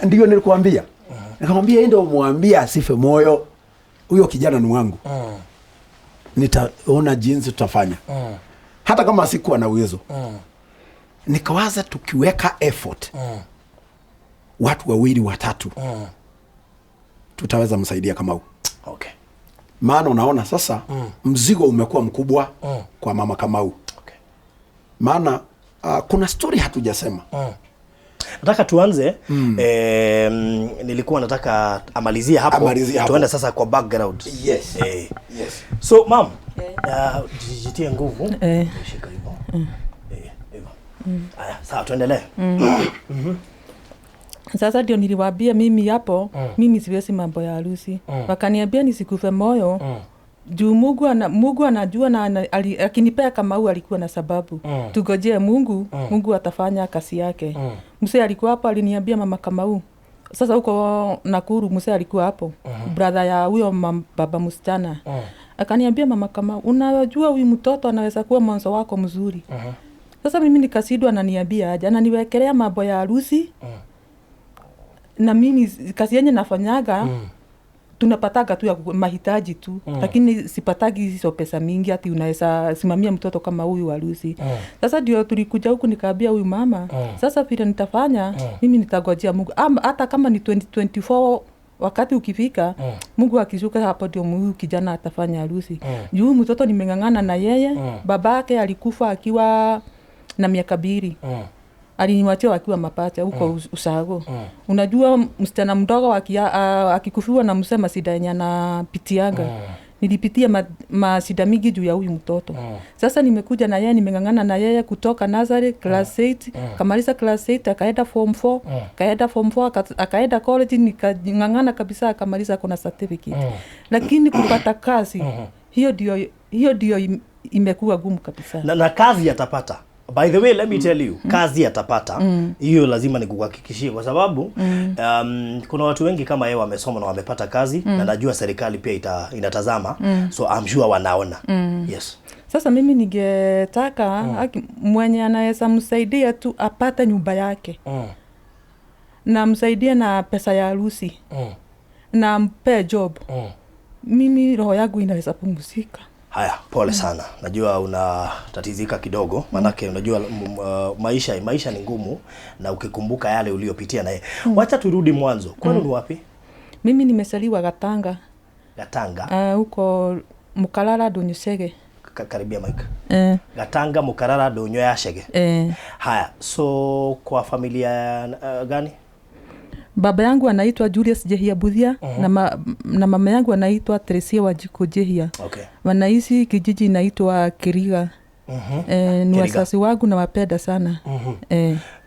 Ndio nilikuambia. Nikamwambia ndio muambie asife moyo. Huyo kijana ni wangu. Nitaona jinsi tutafanya. Hata kama sikuwa na uwezo. Nikawaza tukiweka effort. Watu wawili watatu. Tutaweza msaidia Kamau. Okay. Maana unaona sasa mzigo umekuwa mkubwa kwa mama Kamau. Okay. Maana kuna story hatujasema. Nataka tuanze. Nilikuwa nataka amalizie hapo. Tuende sasa kwa background. Yes. Yes. So mom, jitie nguvu. Shika hivyo. Hivyo. Aya, sawa tuendelee. Sasa ndio niliwaambia mimi hapo, mimi siwezi mambo ya harusi. Wakaniambia nisikufe moyo. Juu Mungu anajua na akinipea Kamau alikuwa na sababu. Tugojee Mungu, Mungu atafanya kazi yake. Mzee alikuwa hapo aliniambia mama Kamau. Sasa huko Nakuru mzee alikuwa hapo. Brother ya huyo baba msichana. Akaniambia mama Kamau, unajua huyu mtoto anaweza kuwa mwanzo wako mzuri. Sasa mimi nikasidwa, ananiambia aje, ananiwekelea mambo ya harusi. Na mimi kazi yenye nafanyaga tunapataga tu ya mahitaji tu, lakini sipatagi hizo pesa mingi ati unaweza simamia mtoto kama huyu harusi. Sasa ndio tulikuja huku nikaambia huyu mama, sasa vile nitafanya mimi nitagojea Mungu. Hata kama ni 2024 wakati ukifika, Mungu akishuka hapo ndio huyu kijana atafanya harusi. Juu mtoto nimeng'ang'ana na yeye, babake alikufa akiwa na miaka 2. Aliniwachia wakiwa mapacha huko Usago. Unajua msichana mdogo akikufiwa na msema shida yenye anapitianga. Nilipitia mashida mingi juu ya huyu mtoto. Sasa nimekuja na yeye, nimeng'ang'ana na yeye kutoka nursery class 8, kamaliza class 8 akaenda form 4, akaenda form 4 akaenda college, nikang'ang'ana kabisa akamaliza kuna certificate. Lakini kupata kazi hiyo ndio imekuwa gumu kabisa. Na kazi atapata. By the way, let me tell you, kazi atapata. Hiyo lazima nikuhakikishie kwa sababu kuna watu wengi kama yeye wamesoma na wamepata kazi, na najua serikali pia inatazama. So I'm sure wanaona. Yes. Sasa mimi ningetaka mwenye anaweza msaidia tu apate nyumba yake. Na msaidie na pesa ya harusi. Na mpe job. Mimi roho yangu inaweza pumzika. Haya, pole sana. Najua unatatizika kidogo, manake unajua maisha ni ngumu na ukikumbuka yale uliyopitia na yeye. Wacha turudi mwanzo. Kwani ni wapi? Mimi nimesaliwa Gatanga. Gatanga. Huko Mukalala Dunyusege. Karibia mic. Gatanga Mukarara ndunyo ya Chege. Haya, so kwa familia gani? Baba yangu anaitwa Julius Jehia Buthia na mama yangu anaitwa Teresia Wanjiku Jehia. Okay. Wanaishi kijiji inaitwa Kiriga. Ni wazazi wangu nawapenda sana.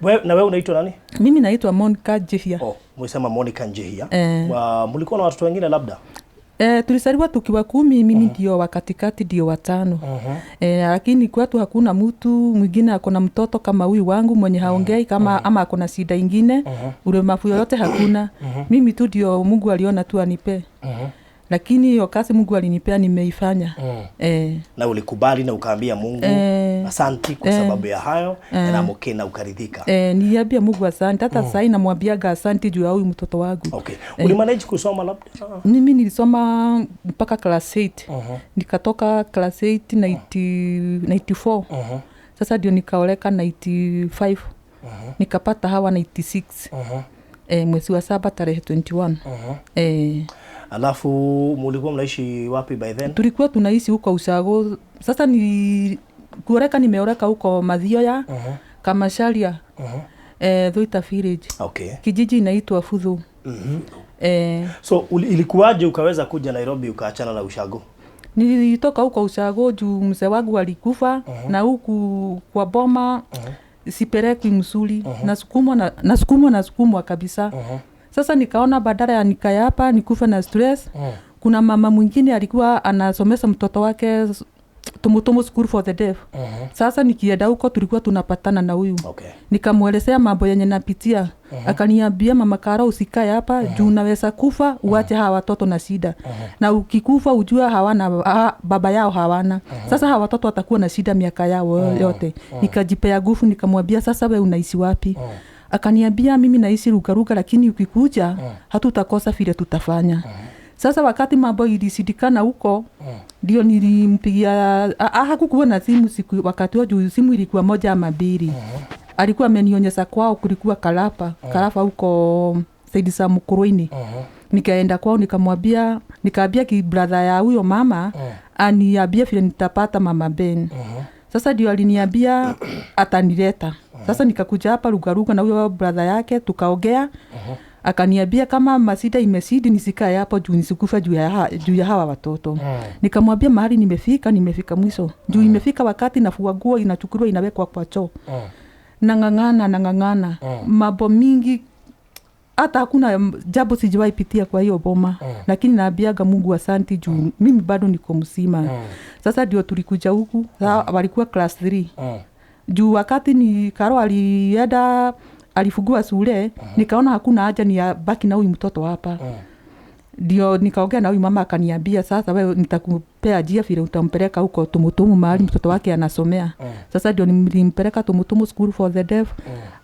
Na wewe unaitwa nani? Mimi naitwa Monica Njihia. Oh, umesema Monica Njihia. Mlikuwa na watoto wengine labda? Tulizaliwa tukiwa 10, mimi ndio wa katikati, ndio wa 5. Lakini kwetu hakuna mtu mwingine ako na mtoto kama huyu wangu mwenye haongei kama ama ako na shida ingine, ulemavu yoyote hakuna. Mimi tu ndio Mungu aliona tu anipe. Lakini hiyo kazi Mungu alinipea nimeifanya. Na ulikubali na ukaambia Mungu asanti kwa sababu ya hayo na mke na ukaridhika. Niliambia Mungu asante. Hata sasa namwambiaga asante juu ya huyu mtoto wangu. Okay. Ulimanage kusoma labda? Mimi nilisoma mpaka class 8. Nikatoka class 8 94. Sasa ndio nikaoleka 95. Nikapata hawa 96. Mwezi wa 7 tarehe 21. Alafu mlikuwa mnaishi wapi by then? Tulikuwa tunaishi huko Ushago. Sasa ni kuoreka, nimeoreka huko Mathioya, Kamasharia, Thuita village. Okay. Kijiji inaitwa Futhu. So ilikuwaje ukaweza kuja Nairobi ukaachana na Ushago? Nilitoka huko Ushago juu mzee wangu alikufa na huku kwa boma sipelekwi msuli. Nasukumwa kabisa. Sasa nikaona badala ya nikae hapa nikufe na stress. Kuna mama mwingine alikuwa anasomesha mtoto wake Tumutumu School for the Deaf. Sasa nikienda huko tulikuwa tunapatana na huyu. Okay. Nikamuelezea mambo yenye napitia. Akaniambia mama Karo usikae hapa juu unaweza kufa uache hawa watoto na shida. Na ukikufa ujue hawana baba yao hawana. Sasa hawa watoto watakuwa na shida miaka yao yote. Nikajipea nguvu nikamwambia sasa wewe unaishi wapi? Akaniambia mimi naishi Rugaruga lakini ukikuja hatutakosa vile tutafanya. Sasa wakati mambo ilishindikana huko ndio nilimpigia. Hakukuwa na simu siku wakati huo juu simu ilikuwa 1 ama 2. Alikuwa amenionyesha kwao kulikuwa Karapa huko saidi za Mukurweini. Nikaenda kwao nikamwambia, nikaambia ki brother ya huyo mama aniambie vile nitapata mama Ben. Sasa ndio aliniambia atanileta. Sasa nikakuja hapa Rugaruga na huyo brother yake tukaongea. Akaniambia kama masida imesidi nisikae hapo juu nisikufa juu ya hawa watoto. Nikamwambia mahali nimefika mwisho. Juu imefika wakati nafua nguo inachukuliwa inawekwa kwa choo. Nang'ang'ana. Mambo mingi hata hakuna jambo sijawahi pitia kwa hiyo boma. Lakini naambiaga Mungu asante juu mimi bado niko mzima. Sasa ndio tulikuja huku, walikuwa class 3. Juu wakati ni Karo alienda alifungua shule, nikaona hakuna haja ni baki na huyu mtoto hapa. Ndio nikaongea na huyu mama akaniambia sasa wewe nitakupea njia vile utampeleka huko Tumutumu mahali mtoto wake anasomea. Sasa ndio nilimpeleka Tumutumu School for the Deaf.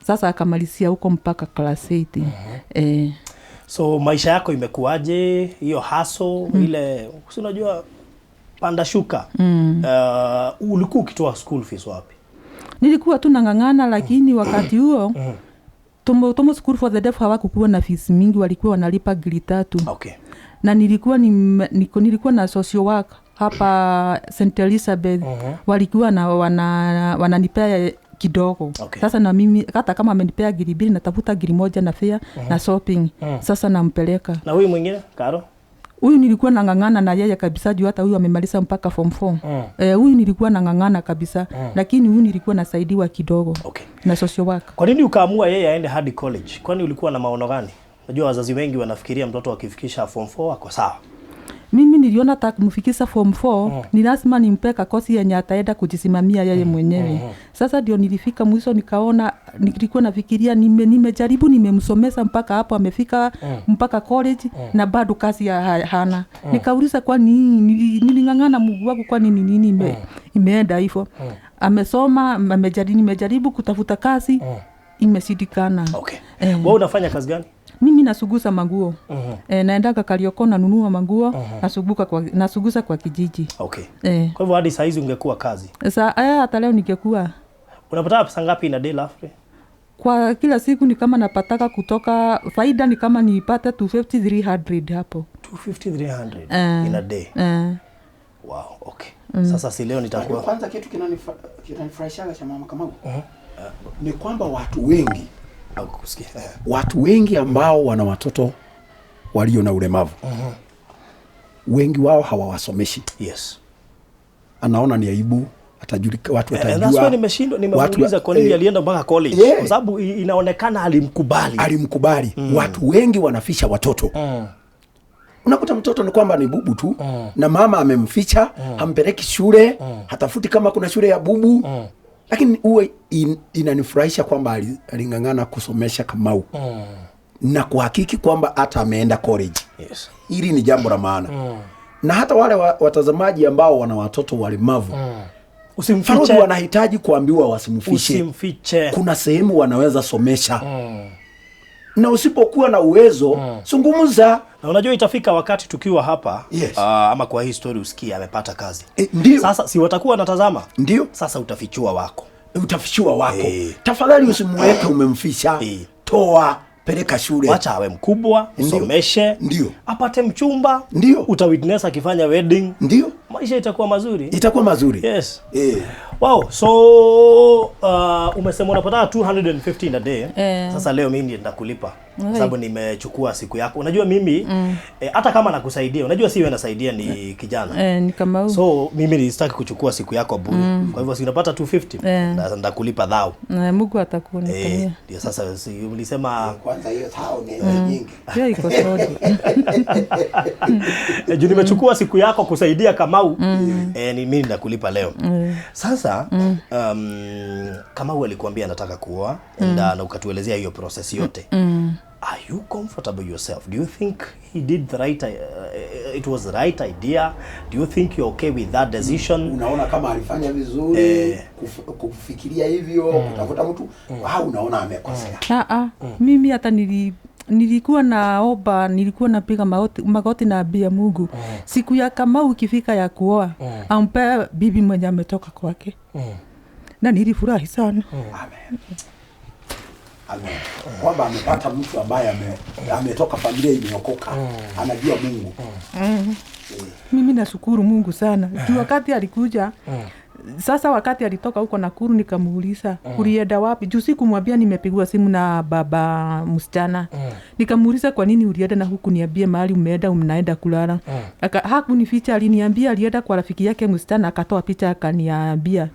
Sasa akamalizia huko mpaka class 8. So maisha yako imekuaje hiyo haso ile si unajua panda shuka? Ulikuwa ukitoa school fees wapi? Nilikuwa tu nang'ang'ana lakini wakati huo Tumutumu School for the Deaf hawakukuwa na fees mingi, walikuwa wanalipa 3,000. Okay. Na nilikuwa nilikuwa na social work hapa St Elizabeth. Walikuwa na wananipea kidogo. Okay. Sasa na mimi hata kama amenipea 2,000 natafuta 1,000 na fare na shopping. Sasa nampeleka. Na huyu mwingine Karo? Huyu nilikuwa nang'ang'ana na yeye kabisa juu hata huyu amemaliza mpaka form 4. Huyu nilikuwa nang'ang'ana kabisa lakini huyu nilikuwa nasaidiwa kidogo. Okay. Na social work. Kwa nini ukaamua yeye aende hadi college? Kwani ulikuwa na maono gani? Unajua wazazi wengi wanafikiria mtoto akifikisha form 4 ako sawa. Mimi niliona kumfikisha form 4 ni lazima nimpe kosi yenye ataenda kujisimamia yeye mwenyewe. Sasa ndio nilifika mwisho nikaona, nilikuwa nafikiria nimejaribu nimemsomesha mpaka hapo amefika mpaka college na bado kazi hana. Nikauliza kwa nini niling'ang'ana Mungu wangu kwa nini nini imeenda hivyo. Amesoma, nimejaribu kutafuta kazi imeshindikana. Okay. Wewe unafanya kazi gani? Mimi nasugusa manguo. Naendaga Karioko nanunua manguo, nasugusa kwa kijiji. Okay. Kwa hivyo hadi saa hizi ungekuwa kazi? Sasa hata leo ningekuwa. Unapata pesa ngapi na day lafre? Kwa kila siku ni kama napataka kutoka faida ni kama nipate 250 300 hapo. 250 300 in a day. Wow, okay. Sasa si leo nitakuwa Kwanza kitu kinanifurahishaga cha Mama Kamau ni kwamba watu wengi kukusikia. Watu wengi ambao wana watoto walio na ulemavu wengi wao hawawasomeshi. Yes. Anaona ni aibu, atajulika, watu watajua. And that's why nimeshindwa, nimemuuliza kwa nini alienda mpaka college. Yeah. Kwa sababu inaonekana alimkubali. Alimkubali. Watu wengi wanafisha watoto. Unakuta mtoto ni kwamba ni bubu tu na mama amemficha, hampeleki shule, hatafuti kama kuna shule ya bubu. Lakini uwe inanifurahisha kwamba aling'ang'ana kusomesha Kamau na kuhakiki kwamba hata ameenda college. Yes. Hili ni jambo la maana. Na hata wale watazamaji ambao wana watoto walemavu, usimfiche. Wanahitaji kuambiwa wasimfiche. Usimfiche. Kuna sehemu wanaweza somesha. Na usipokuwa na uwezo, zungumza. Na unajua itafika wakati tukiwa hapa, yes, ama kwa hii story usikie amepata kazi. Ndio. Sasa si watakuwa wanatazama? Ndio. Sasa utafichua wako. Utafichua wako. Tafadhali usimweke umemficha. Toa, peleka shule. Wacha awe mkubwa, usomeshe. Ndio. Apate mchumba. Ndio. Utawitness akifanya wedding. Ndio. Maisha itakuwa mazuri. Itakuwa mazuri. Yes. Wow, so umesema unapata 250 in a day. Sasa leo mimi ndiye nitakulipa. Sababu nimechukua siku yako. Unajua mimi hata kama nakusaidia, unajua si wewe nasaidia ni kijana. Ni kama so mimi sitaki kuchukua siku yako bure. Kwa hivyo si unapata 250 nitakulipa dhao. Mungu atakuonekania. Ndio sasa si ulisema kwanza hiyo dhao ni nyingi. Pia iko sodo. Juu nimechukua siku yako kusaidia Kamau. Ni mimi nitakulipa leo. Sasa Kamau alikuambia anataka kuoa na ukatuelezea hiyo process yote. Are you comfortable yourself? Do you think he did the right, it was the right idea? Do you think you're okay with that decision? Unaona kama alifanya vizuri kufikiria hivyo, kutafuta mtu, au unaona amekosea? Mimi hata nilikuwa naomba, nilikuwa napiga magoti na ambia Mungu. Siku ya Kamau ikifika ya kuoa, ampe bibi mwenye ametoka kwake. Na nilifurahi sana. Amen. Amen. Kwamba amepata mtu ambaye ametoka familia imeokoka, anajua Mungu. Mimi nashukuru Mungu sana. Juu wakati alikuja, sasa wakati alitoka huko Nakuru nikamuuliza, ulienda wapi? Juu sikumwambia nimepigwa simu na baba msichana. Nikamuuliza kwa nini ulienda na huku niambie mahali umeenda mnaenda kulala. Hakunificha, aliniambia alienda kwa rafiki yake msichana, akatoa picha akaniambia.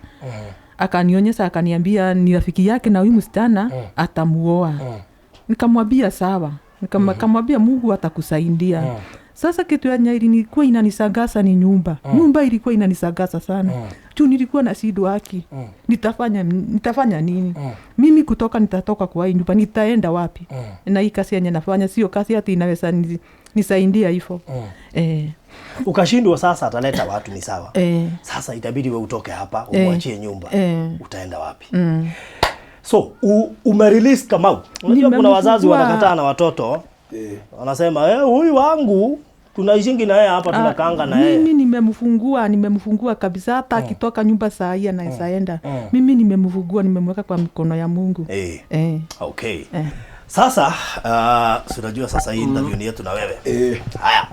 Akanionyesha akaniambia ni rafiki yake na huyu msichana atamuoa. Nikamwambia sawa. Nikamwambia Mungu atakusaidia. Sasa kitu ya ilikuwa inanisagasa ni nyumba. Nyumba ilikuwa inanisagasa sana. Tu nilikuwa na shida haki. Nitafanya nini? Mimi kutoka nitatoka kwa hii nyumba nitaenda wapi? Na hii kazi yenye nafanya sio kazi ati inaweza nisaidia hivyo. Ukashindwa sasa ataleta watu ni sawa. Sasa itabidi wewe utoke hapa, umwachie nyumba. Utaenda wapi? So, umerelease Kamau. Unajua kuna wazazi wanakataa na watoto. Wanasema huyu wangu tunaishingi na yeye hapa, tunakaanga na yeye. Mimi nimemfungua kabisa hata akitoka nyumba saa hii anaweza enda. Mimi nimemfungua, nimemweka kwa mikono ya Mungu. Okay. Sasa unajua sasa hii interview ni yetu na wewe. Haya.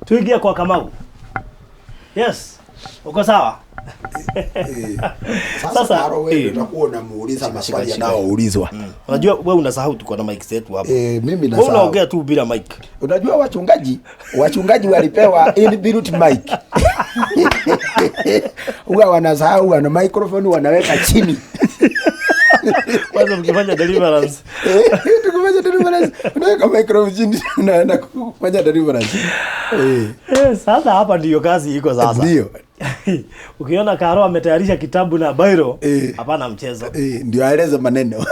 Tuingie kwa Kamau. Yes. Uko sawa? Sasa Karo wewe utakuwa unamuuliza maswali yanayoulizwa. Unajua wewe unasahau tuko na mic zetu hapa. Mimi nasahau. Wewe unaongea tu bila mic. Unajua wachungaji walipewa inbuilt mic. Huwa wanasahau wana microphone wanaweka chini. Kwanza mkifanya deliverance. Tukifanya deliverance unaweka microphone chini unaenda kufanya deliverance. Sasa hapa ndio kazi iko sasa. Ndio. Ukiona Karo ametayarisha kitabu na bairo, hapana mchezo. Ndio aeleze maneno.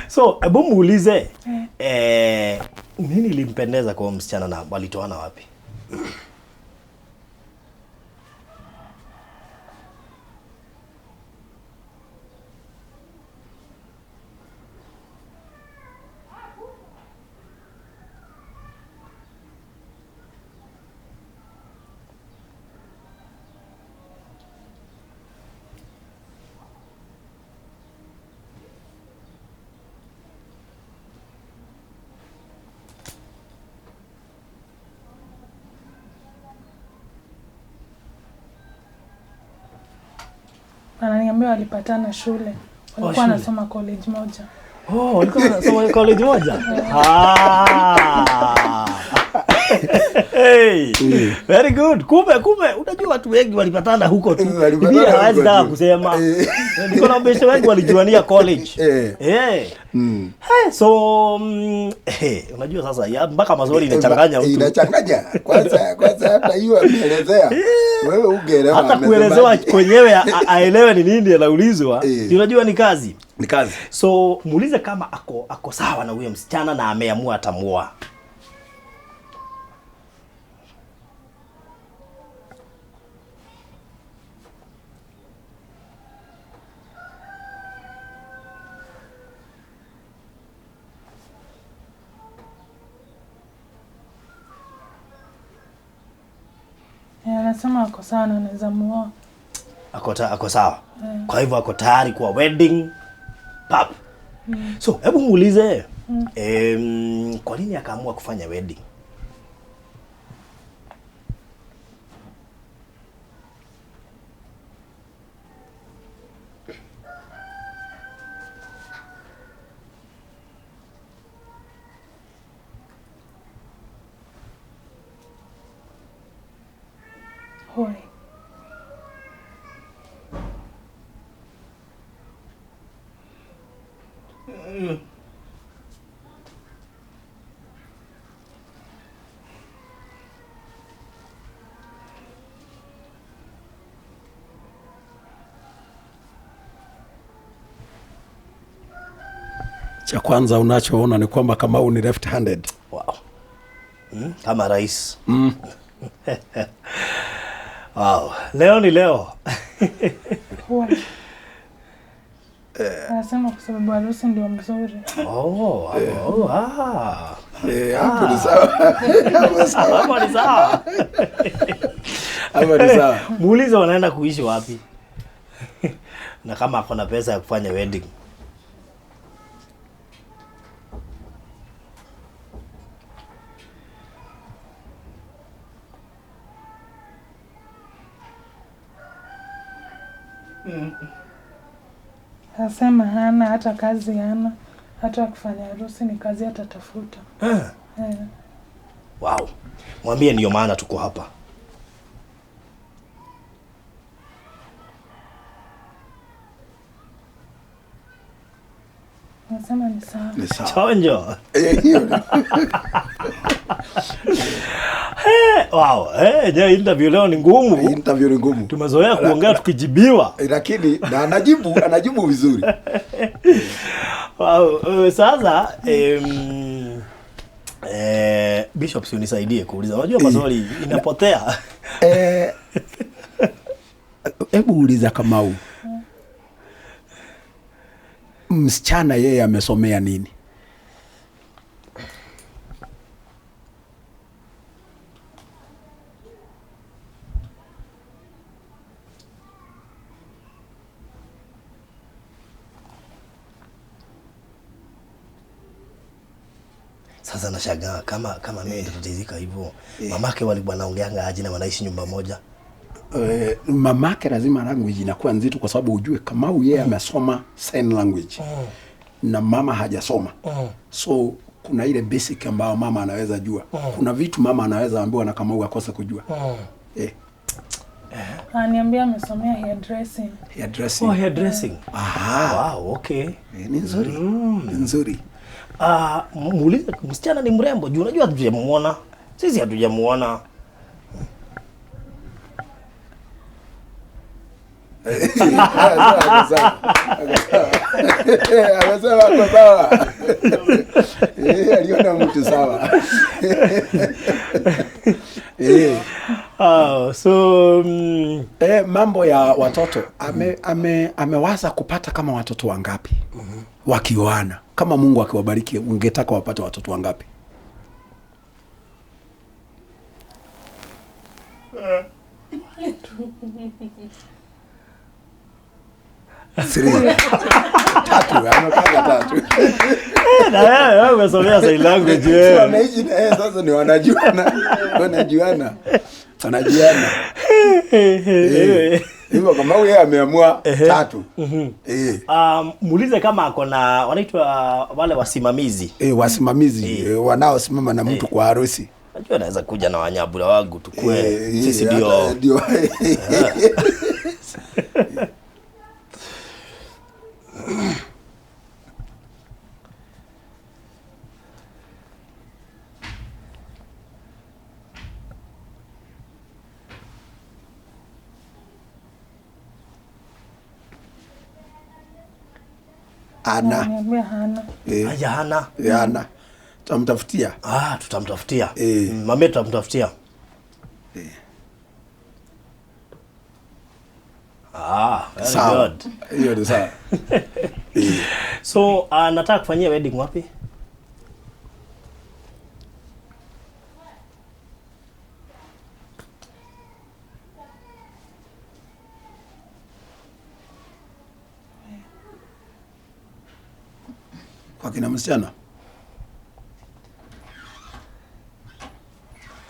So, hebu muulize nini ilimpendeza kwa msichana na walitoana wapi? Ananiambia walipatana shule. Walikuwa shule. wanasoma college moja. Oh, walikuwa wanasoma college moja. Ah. Hey, very good. Kumbe unajua watu wengi walipatana huko tu. Walipatana Biblia hawezi huko taka tu. kusema. Niko na beste wengi walijuania college. Eh. Hey, so hey, unajua sasa ya, mpaka maswali inachanganya mtu. Inachanganya. Kwanza hata hiyo ameelezea. Wewe ungeelewa. Hata kuelezewa kwenyewe aelewe ni nini anaulizwa. Unajua ni kazi. Ni kazi. So muulize kama ako sawa na huyo msichana na ameamua atamuoa. Anasema ako sawa na anaweza muoa. Ako sawa. Kwa hivyo ako tayari kwa wedding pap. So hebu muulize kwa nini akaamua kufanya wedding? Hoi. Cha kwanza unachoona ni kwamba Kamau ni left handed. Wow. Kama rais. Wow. Leo ni leo. Anasema kwa sababu harusi ndio mzuri. Oh, oh, ah. Hapo ni sawa. Hapo ni sawa. Hapo ni sawa. Muulize wanaenda kuishi wapi. Na kama akona pesa ya kufanya wedding. Anasema hana hata kazi, hana hata kufanya harusi, ni kazi atatafuta. Wow. Mwambie ndio maana tuko hapa. Anasema ni sawa. Ni sawa. Chonjo. Wow, je, interview leo ni ngumu. Interview ni ngumu. Tumezoea kuongea tukijibiwa. Lakini na anajibu vizuri. Wow, sasa Bishop, si unisaidie kuuliza. Unajua maswali inapotea. Hebu uliza Kamau. Msichana yeye amesomea nini? Sasa nashangaa kama mimi nitatizika hivyo. Mamake walikuwa wanaongeanga aje na wanaishi nyumba moja? Mamake lazima language inakuwa nzito kwa sababu ujue Kamau yeye amesoma sign language. Na mama hajasoma. So kuna ile basic ambayo mama anaweza jua. Kuna vitu mama anaweza ambiwa na Kamau akose kujua. Ananiambia amesomea hairdressing. Hairdressing. Oh, hairdressing. Aha. Wow, okay. Ni nzuri. Ni nzuri. Muulize msichana ni mrembo juu unajua hatujamuona. Sisi hatujamuona. Amesema kwa sawa. Aliona mtu sawa. So mambo ya watoto amewaza kupata kama watoto wangapi? Wakioana. Kama Mungu akiwabariki ungetaka wapate watoto wangapi? Tatu, amepata tatu. Na wewe umesomea sign language wewe. Wanaishi na yeye sasa ni wanajuana. Wanajuana. Wanajuana. Hivyo kama yeye ameamua 3. Muulize kama ako na wanaitwa wale wasimamizi. Wasimamizi wanaosimama na mtu kwa harusi. Najua naweza kuja na Wanyabura wangu tukue sisi ndio. Ana. Hana. Aja hana. Hana. Tutamtafutia. Tutamtafutia. Mama tutamtafutia. Very sawa. Good. Hiyo ni sawa. So, nataka kufanyia wedding wapi? Kwa kina msichana?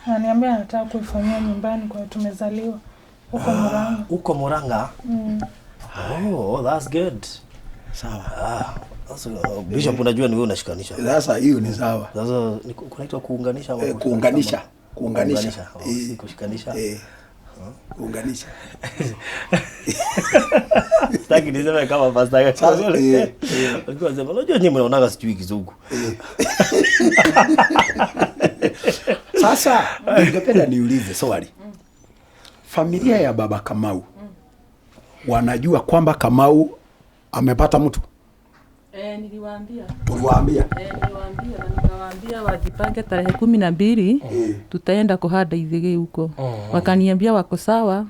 Ananiambia anataka kuifanyia nyumbani kwa tumezaliwa huko Murang'a. Huko Murang'a? Oh, that's good. Sawa. Sasa Bishop unajua ni wewe unashikanisha. Sasa hiyo ni sawa. Sasa kunaitwa kuunganisha ama kuunganisha. Kuunganisha. Si kushikanisha. Kuunganisha. Sitaki niseme kama pastor. Alikuwa anasema unajua nyinyi mnaonaga sijui Kizungu. Sasa ningependa niulize swali. Familia ya baba Kamau wanajua kwamba Kamau amepata mtu? Niliwaambia. Uliwaambia? Niliwaambia na nikawaambia wajipange tarehe 12 tutaenda kuhanda Ithigi huko. Wakaniambia wako sawa.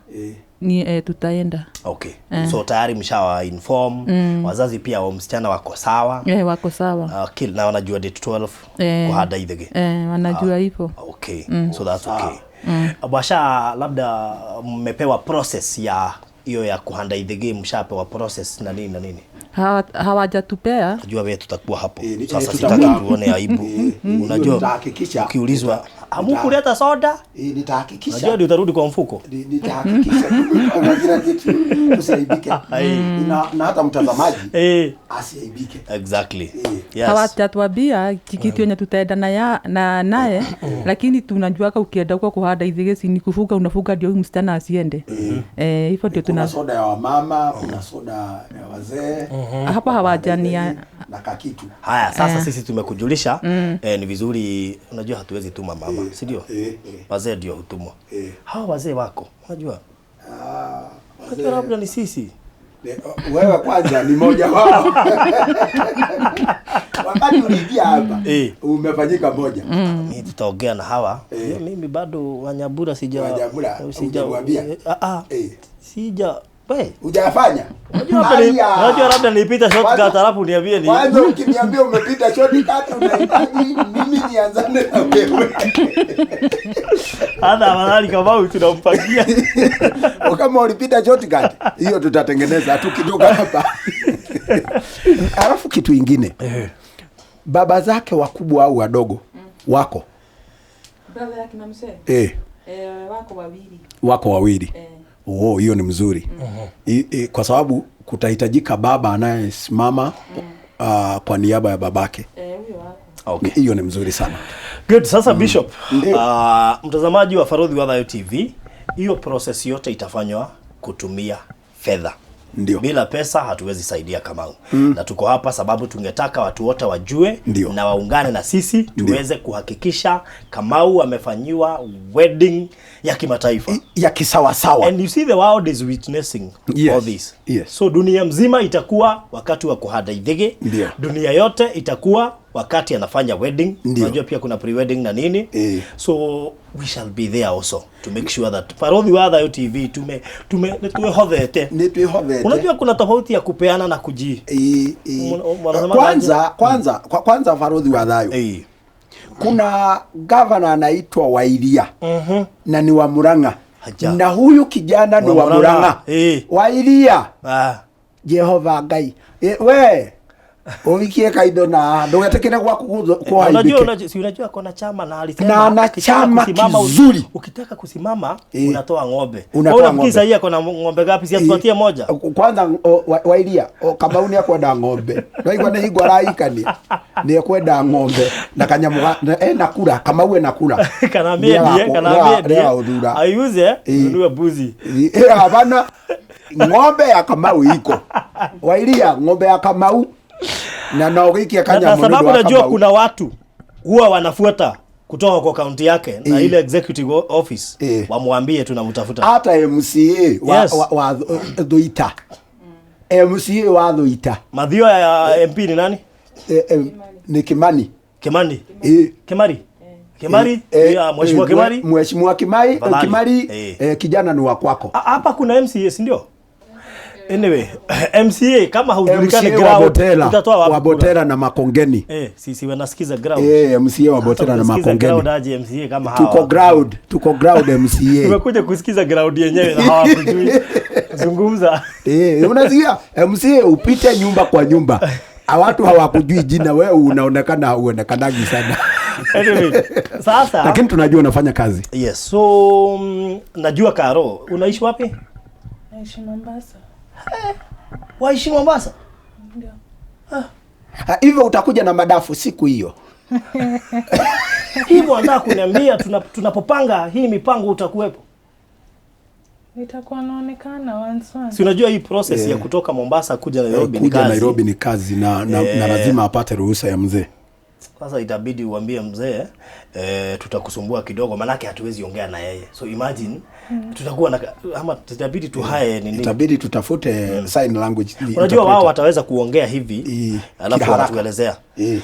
Ni tutaenda. Okay. So tayari mshawa inform wazazi pia wa msichana wako sawa. Wako sawa. Na wanajua date 12 kuhanda Ithigi. Wanajua hivyo. Okay. So that's okay. Basha labda mmepewa process ya hiyo ya kuhanda Ithigi, mshapewa process na nini na nini? Hawajatupea. Najua wewe tutakuwa hapo. Sasa sitaki tuone aibu. Unajua nitahakikisha ukiulizwa hamkuleta soda? Nitahakikisha. Unajua ndio utarudi kwa mfuko. Nitahakikisha kwa kila kitu usiaibike. Na hata mtazamaji asiaibike. Exactly. Yes. Hawajatuambia kitu yenye tutaenda na naye, lakini tunajua ukienda huko kuhanda Ithigi ni kufuga, unafuga ndio msichana asiende. Hivyo ndio tuna soda ya wamama, kuna soda ya wazee. Hapa hawajania na kakitu. Haya, sasa sisi tumekujulisha ni vizuri, unajua hatuwezi tuma mama, si ndio? Wazee ndio hutumwa. Hawa wazee wako, unajua? Unajua labda ni sisi. Wewe kwanza ni moja wao. Wakati uliingia hapa umefanyika moja. Mimi tutaongea na hawa. Mimi bado Wanyabura sija sija sija we hujafanya. Unajua labda nilipita shortcut alafu niambie ni. Kwanza ukiniambia umepita shortcut unahitaji mimi nianzane na wewe. Hata afadhali kama tunampangia. Kama ulipita shortcut hiyo tutatengeneza tukitoka hapa. Alafu kitu ingine. Baba zake wakubwa au wadogo wako? Brother yake na mzee? Wako wawili. Wako wawili. Oh, hiyo ni mzuri. Kwa sababu kutahitajika baba anayesimama kwa niaba ya babake. Huyo wako. Okay. Hiyo ni mzuri sana. Good. Sasa Bishop, mtazamaji wa Farodhi wa Thayo TV, hiyo process yote itafanywa kutumia fedha. Ndio. Bila pesa hatuwezi saidia Kamau. Na tuko hapa sababu tungetaka watu wote wajue. Ndiyo. Na waungane na sisi tuweze kuhakikisha Kamau amefanyiwa wedding ya kimataifa. Ya kisawasawa. And you see the world is witnessing all this. Yes. So dunia mzima itakuwa wakati wa kuhanda Ithigi. Ndiyo. Dunia yote itakuwa wakati anafanya wedding. Unajua pia kuna pre-wedding na nini. So we shall be there also to make sure that Farodhi wa Thayo TV tumehothete. Ni tuihothete. Unajua kuna tofauti ya kupeana na kuji. Kwanza Farodhi wa Thayo. Kuna governor anaitwa Wairia. Na ni wa Murang'a. Na huyu kijana ni wa Murang'a. Wairia. Jehova Ngai. We Uhikie kaindo na ndugetikire gwaku kuhaibike. Unajua si unajua kona chama na alisema na chama kizuri. Ukitaka kusimama unatoa ng'ombe. Unatoa ng'ombe. Sasa hii akona ng'ombe ngapi? Si atupatie moja. Kwanza wairia Kamau ni akwenda ng'ombe. Ndaigua ni hingo araikania. Ni akwenda ng'ombe na kanyamu na kura Kamau na kura. Kana mie kana mie. Aiuze nunue mbuzi. Hapana, ng'ombe ya Kamau iko. Wairia ng'ombe ya Kamau na naogikia kanya. Na sababu najua kuna watu huwa wanafuata kutoka kwa kaunti yake na ile executive office wamwambie tunamtafuta. Hata MCA wa Thuita. MCA wa Thuita. Madhio ya MP ni nani? Ni Kimani. Kimani. Kimari. Kimari? Ya Mheshimiwa Kimari. Mheshimiwa Kimari, Kimari kijana ni wa kwako. Hapa kuna MCA, si ndio? Anyway, MCA kama haujulikani ground utatoa wapi? Wa Botera na Makongeni. Sisi wanasikiza ground. MCA wa Botera na Makongeni. Ground aje MCA kama hawa. Tuko ground MCA. Tumekuja kusikiza ground yenyewe na hawakujui. Zungumza. Unasikia MCA upite nyumba kwa nyumba. Watu hawakujui jina, wewe unaonekana huonekanagi sana. Anyway, sasa lakini tunajua unafanya kazi. Yes, so najua Karo, unaishi wapi? Naishi Mombasa. Waishi Mombasa? Ndio. Hivyo utakuja na madafu siku hiyo. Hivyo nataka kuniambia tunapopanga hii mipango utakuwepo? Nitakuwa naonekana once. Si unajua hii process ya kutoka Mombasa kuja Nairobi ni kazi. Nairobi ni kazi na lazima apate ruhusa ya mzee. Sasa itabidi uambie mzee tutakusumbua kidogo manake hatuwezi ongea na yeye. So imagine tutakuwa na ama itabidi tuhae nini? Itabidi tutafute sign language. Unajua wao wataweza kuongea hivi alafu wanatuelezea.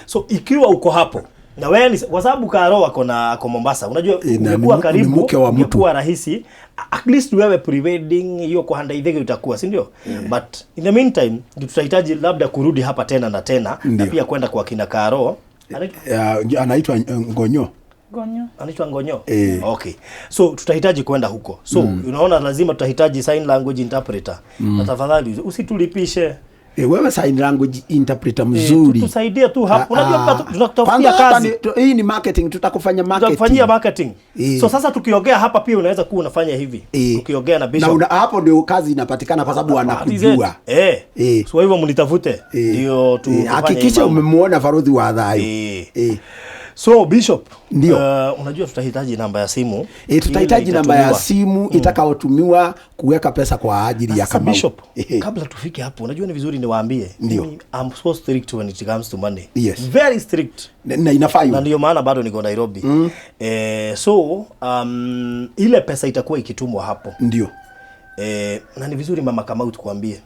So ikiwa uko hapo na wewe kwa sababu Karo wako na ako Mombasa, unajua ungekuwa karibu ungekuwa rahisi at least wewe pre-wedding hiyo kwa handa idhege utakuwa, si ndio? But in the meantime tutahitaji labda kurudi hapa tena na tena. Ndiyo. Na pia kwenda kwa kina Karo. Anaitwa Ngonyo. Gonyo. Anaitwa Ngonyo. Okay. So tutahitaji kwenda huko. So unaona lazima tutahitaji sign language interpreter. Na tafadhali usitulipishe. Wewe sign language interpreter mzuri. Tusaidie tu hapo. Unajua tunakutafutia kazi. Hii ni marketing, tutakufanya marketing. Tutakufanyia marketing. So sasa tukiongea hapa pia unaweza kuwa unafanya hivi. Tukiongea na Bishop. Na hapo ndio kazi inapatikana kwa sababu wanakujua. So hivyo mnitafute. Ndio tu hakikisha umemuona Farodhi wa Thayo. So Bishop, ndio. Unajua tutahitaji namba ya simu. Tutahitaji namba ya simu itakayotumiwa kuweka pesa kwa ajili ya Kamau. Bishop, kabla tufike hapo, unajua ni vizuri niwaambie. Ndio. I'm so strict when it comes to money. Yes. Very strict. Na inafaa. Na ndio maana bado niko Nairobi. So ile pesa itakuwa ikitumwa hapo. Ndio. Na ni vizuri Mama Kamau tukuambie.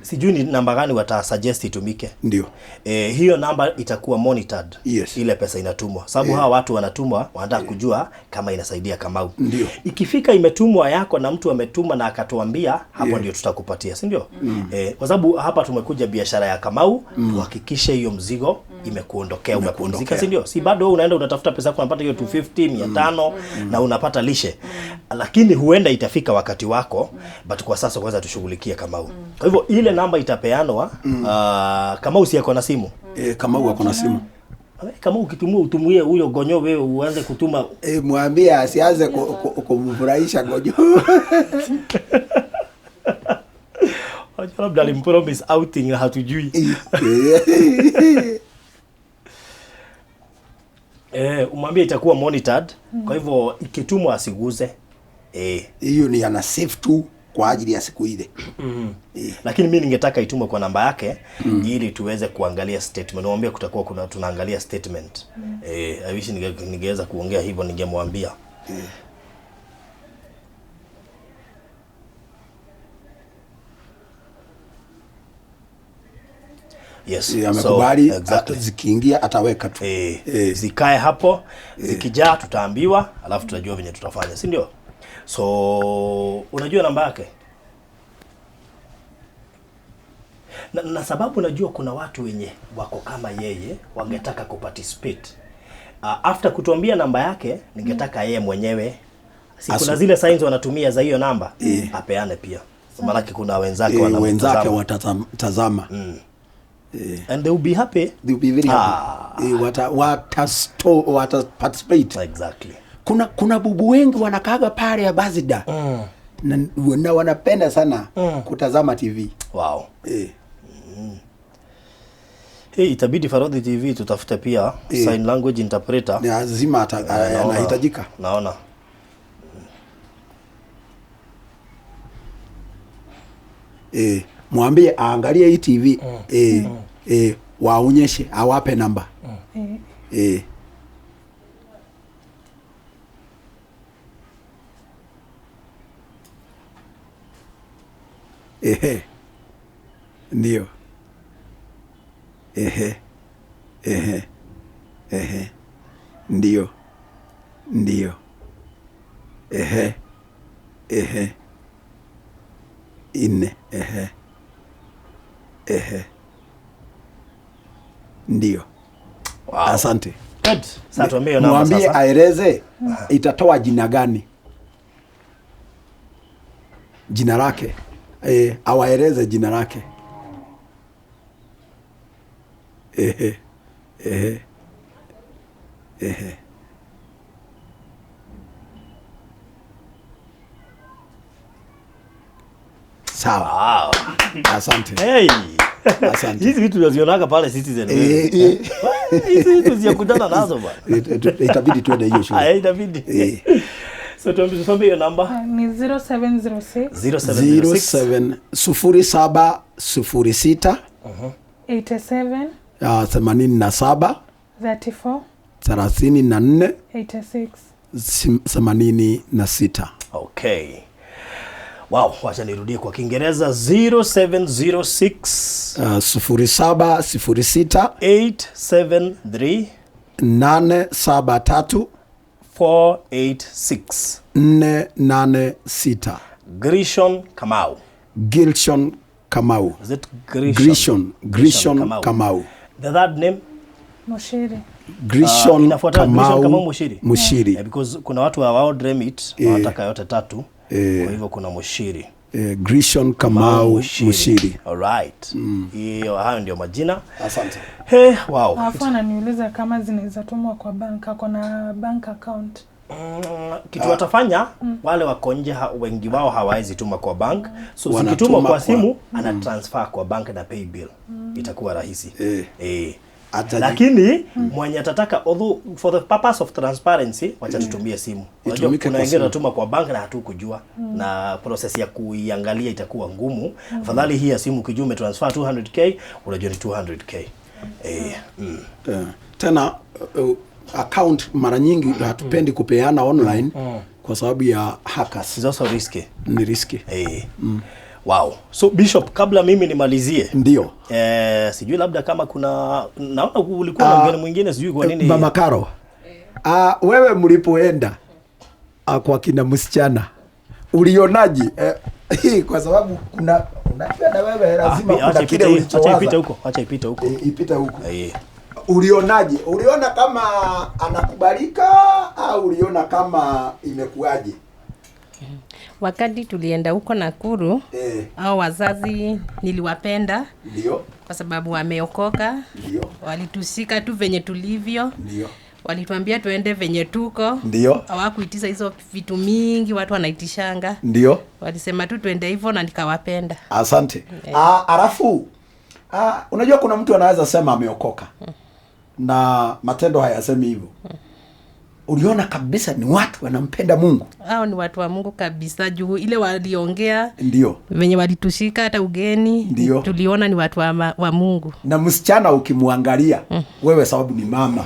Sijui ni namba gani watasuggest itumike. Ndio. Hiyo namba itakuwa monitored. Yes. Ile pesa inatumwa. Sababu hawa watu wanatumwa wanataka kujua kama inasaidia Kamau. Ndio. Ikifika imetumwa yako na mtu ametuma na akatuambia hapo ndio tutakupatia, si ndio? Kwa sababu hapa tumekuja biashara ya Kamau, tuhakikishe hiyo mzigo imekuondokea, umepumzika, si ndio? Si bado unaenda unatafuta pesa yako unapata hiyo 250, 500 na unapata lishe. Lakini huenda itafika wakati wako, but kwa sasa kwanza tushughulikie Kamau. Kwa hivyo ile namba itapeanwa. Kamau si yako na simu? Kamau ako na simu. Kamau ukitumia utumie huyo Gonyo, wewe uanze kutuma. Mwambie asianze kumfurahisha Gonyo. Labda alimpromise outing hatujui. Umwambie itakuwa monitored. Kwa hivyo ikitumwa asiguze. Hiyo ni ana save tu kwa ajili ya siku ile. Lakini mimi ningetaka itumwe kwa namba yake ili tuweze kuangalia statement. Niwaambie kutakuwa kuna tunaangalia statement. I wish ningeweza kuongea hivyo ningemwambia. Yes. Amekubali. So, exactly. Zikiingia ataweka tu. Zikae hapo, zikijaa tutaambiwa, alafu tutajua venye tutafanya, si ndio? So unajua namba yake? Na sababu najua kuna watu wenye wako kama yeye wangetaka kuparticipate. After kutuambia namba yake, ningetaka yeye mwenyewe, si kuna zile signs wanatumia za hiyo namba, apeane pia. Maana kuna wenzake wanamtazama. Wenzake watatazama. And they will be happy. They will be very happy. Wata participate. Exactly. Kuna bubu wengi wanakaaga pale ya Bazida. Na wanapenda sana kutazama TV. Wow. Hey, itabidi Farodhi TV tutafute pia sign language interpreter. Ni lazima anahitajika. Naona. Mwambie aangalie hii TV. Waonyeshe, awape namba. Ndio. Ndio. Ndio. Ine. Ndio. Wow. Asante. Good. Sasa tuambie namba sasa. Mwambie aeleze itatoa jina gani. Jina lake. Awaeleze jina lake. Sawa. Wow. Asante. Hey. Asante. Hizi vitu tunazionaga pale Citizen. Hizi vitu ziyakutana nazo bwana. Itabidi tuende hiyo shule. Itabidi. So tuambie hiyo namba. Ni 0706 0706 0706 87 87 34 34 86 86. Okay. Wow, wacha nirudie kwa Kiingereza. 0706 0706 873 873 486 486. Grishon Kamau. Gilshon Kamau. Is it Grishon? Grishon Kamau. The third name? Mushiri. Grishon Kamau Mushiri. Mushiri. Yeah, because kuna watu wa World Remit wanataka yote tatu. Kwa hivyo kuna Mushiri. Grishon Kamau Mushiri. All right. Hiyo hayo ndio majina. Asante. Hey, wow. Alafu ananiuliza kama zinaweza tumwa kwa bank, ako na bank account. Kitu watafanya wale wako nje wengi wao hawawezi tuma kwa bank. So zikitumwa kwa simu ana transfer kwa bank na pay bill. Itakuwa rahisi. Lakini mwenye atataka, although for the purpose of transparency, wacha tutumie simu. Unajua kuna wengine wanatuma kwa bank na hatukujua na process ya kuiangalia itakuwa ngumu. Afadhali hii ya simu ukijua umetransfer 200k, unajua ni 200k. Tena account mara nyingi hatupendi kupeana online kwa sababu ya hackers. It's also risky. Ni risky. Wow. So Bishop, kabla mimi nimalizie. Ndio. Sijui labda kama kuna, naona ulikuwa na mgeni mwingine, sijui kwa nini. Mama Karo. Wewe mlipoenda kwa kina msichana, ulionaje? Kwa sababu kuna unajua na wewe lazima kuna kile ulichowaza. Acha ipite huko, acha ipite huko. Ipite huko. Ulionaje? Uliona kama anakubalika au uliona kama imekuaje? Wakati tulienda huko Nakuru, au wazazi niliwapenda. Ndio. Kwa sababu wameokoka. Ndio. Walitushika tu venye tulivyo. Ndio. Walituambia tuende venye tuko. Ndio. Hawakuitisha hizo vitu mingi watu wanaitishanga. Ndio. Walisema tu tuende hivyo na nikawapenda. Asante. Alafu unajua kuna mtu anaweza sema ameokoka na matendo hayasemi hivyo. Uliona kabisa ni watu wanampenda Mungu. Hao ni watu wa Mungu kabisa, juu ile waliongea. Ndio. Venye walitushika hata ugeni. Ndio. Tuliona ni watu wa Mungu. Na msichana ukimwangalia, wewe sababu ni mama.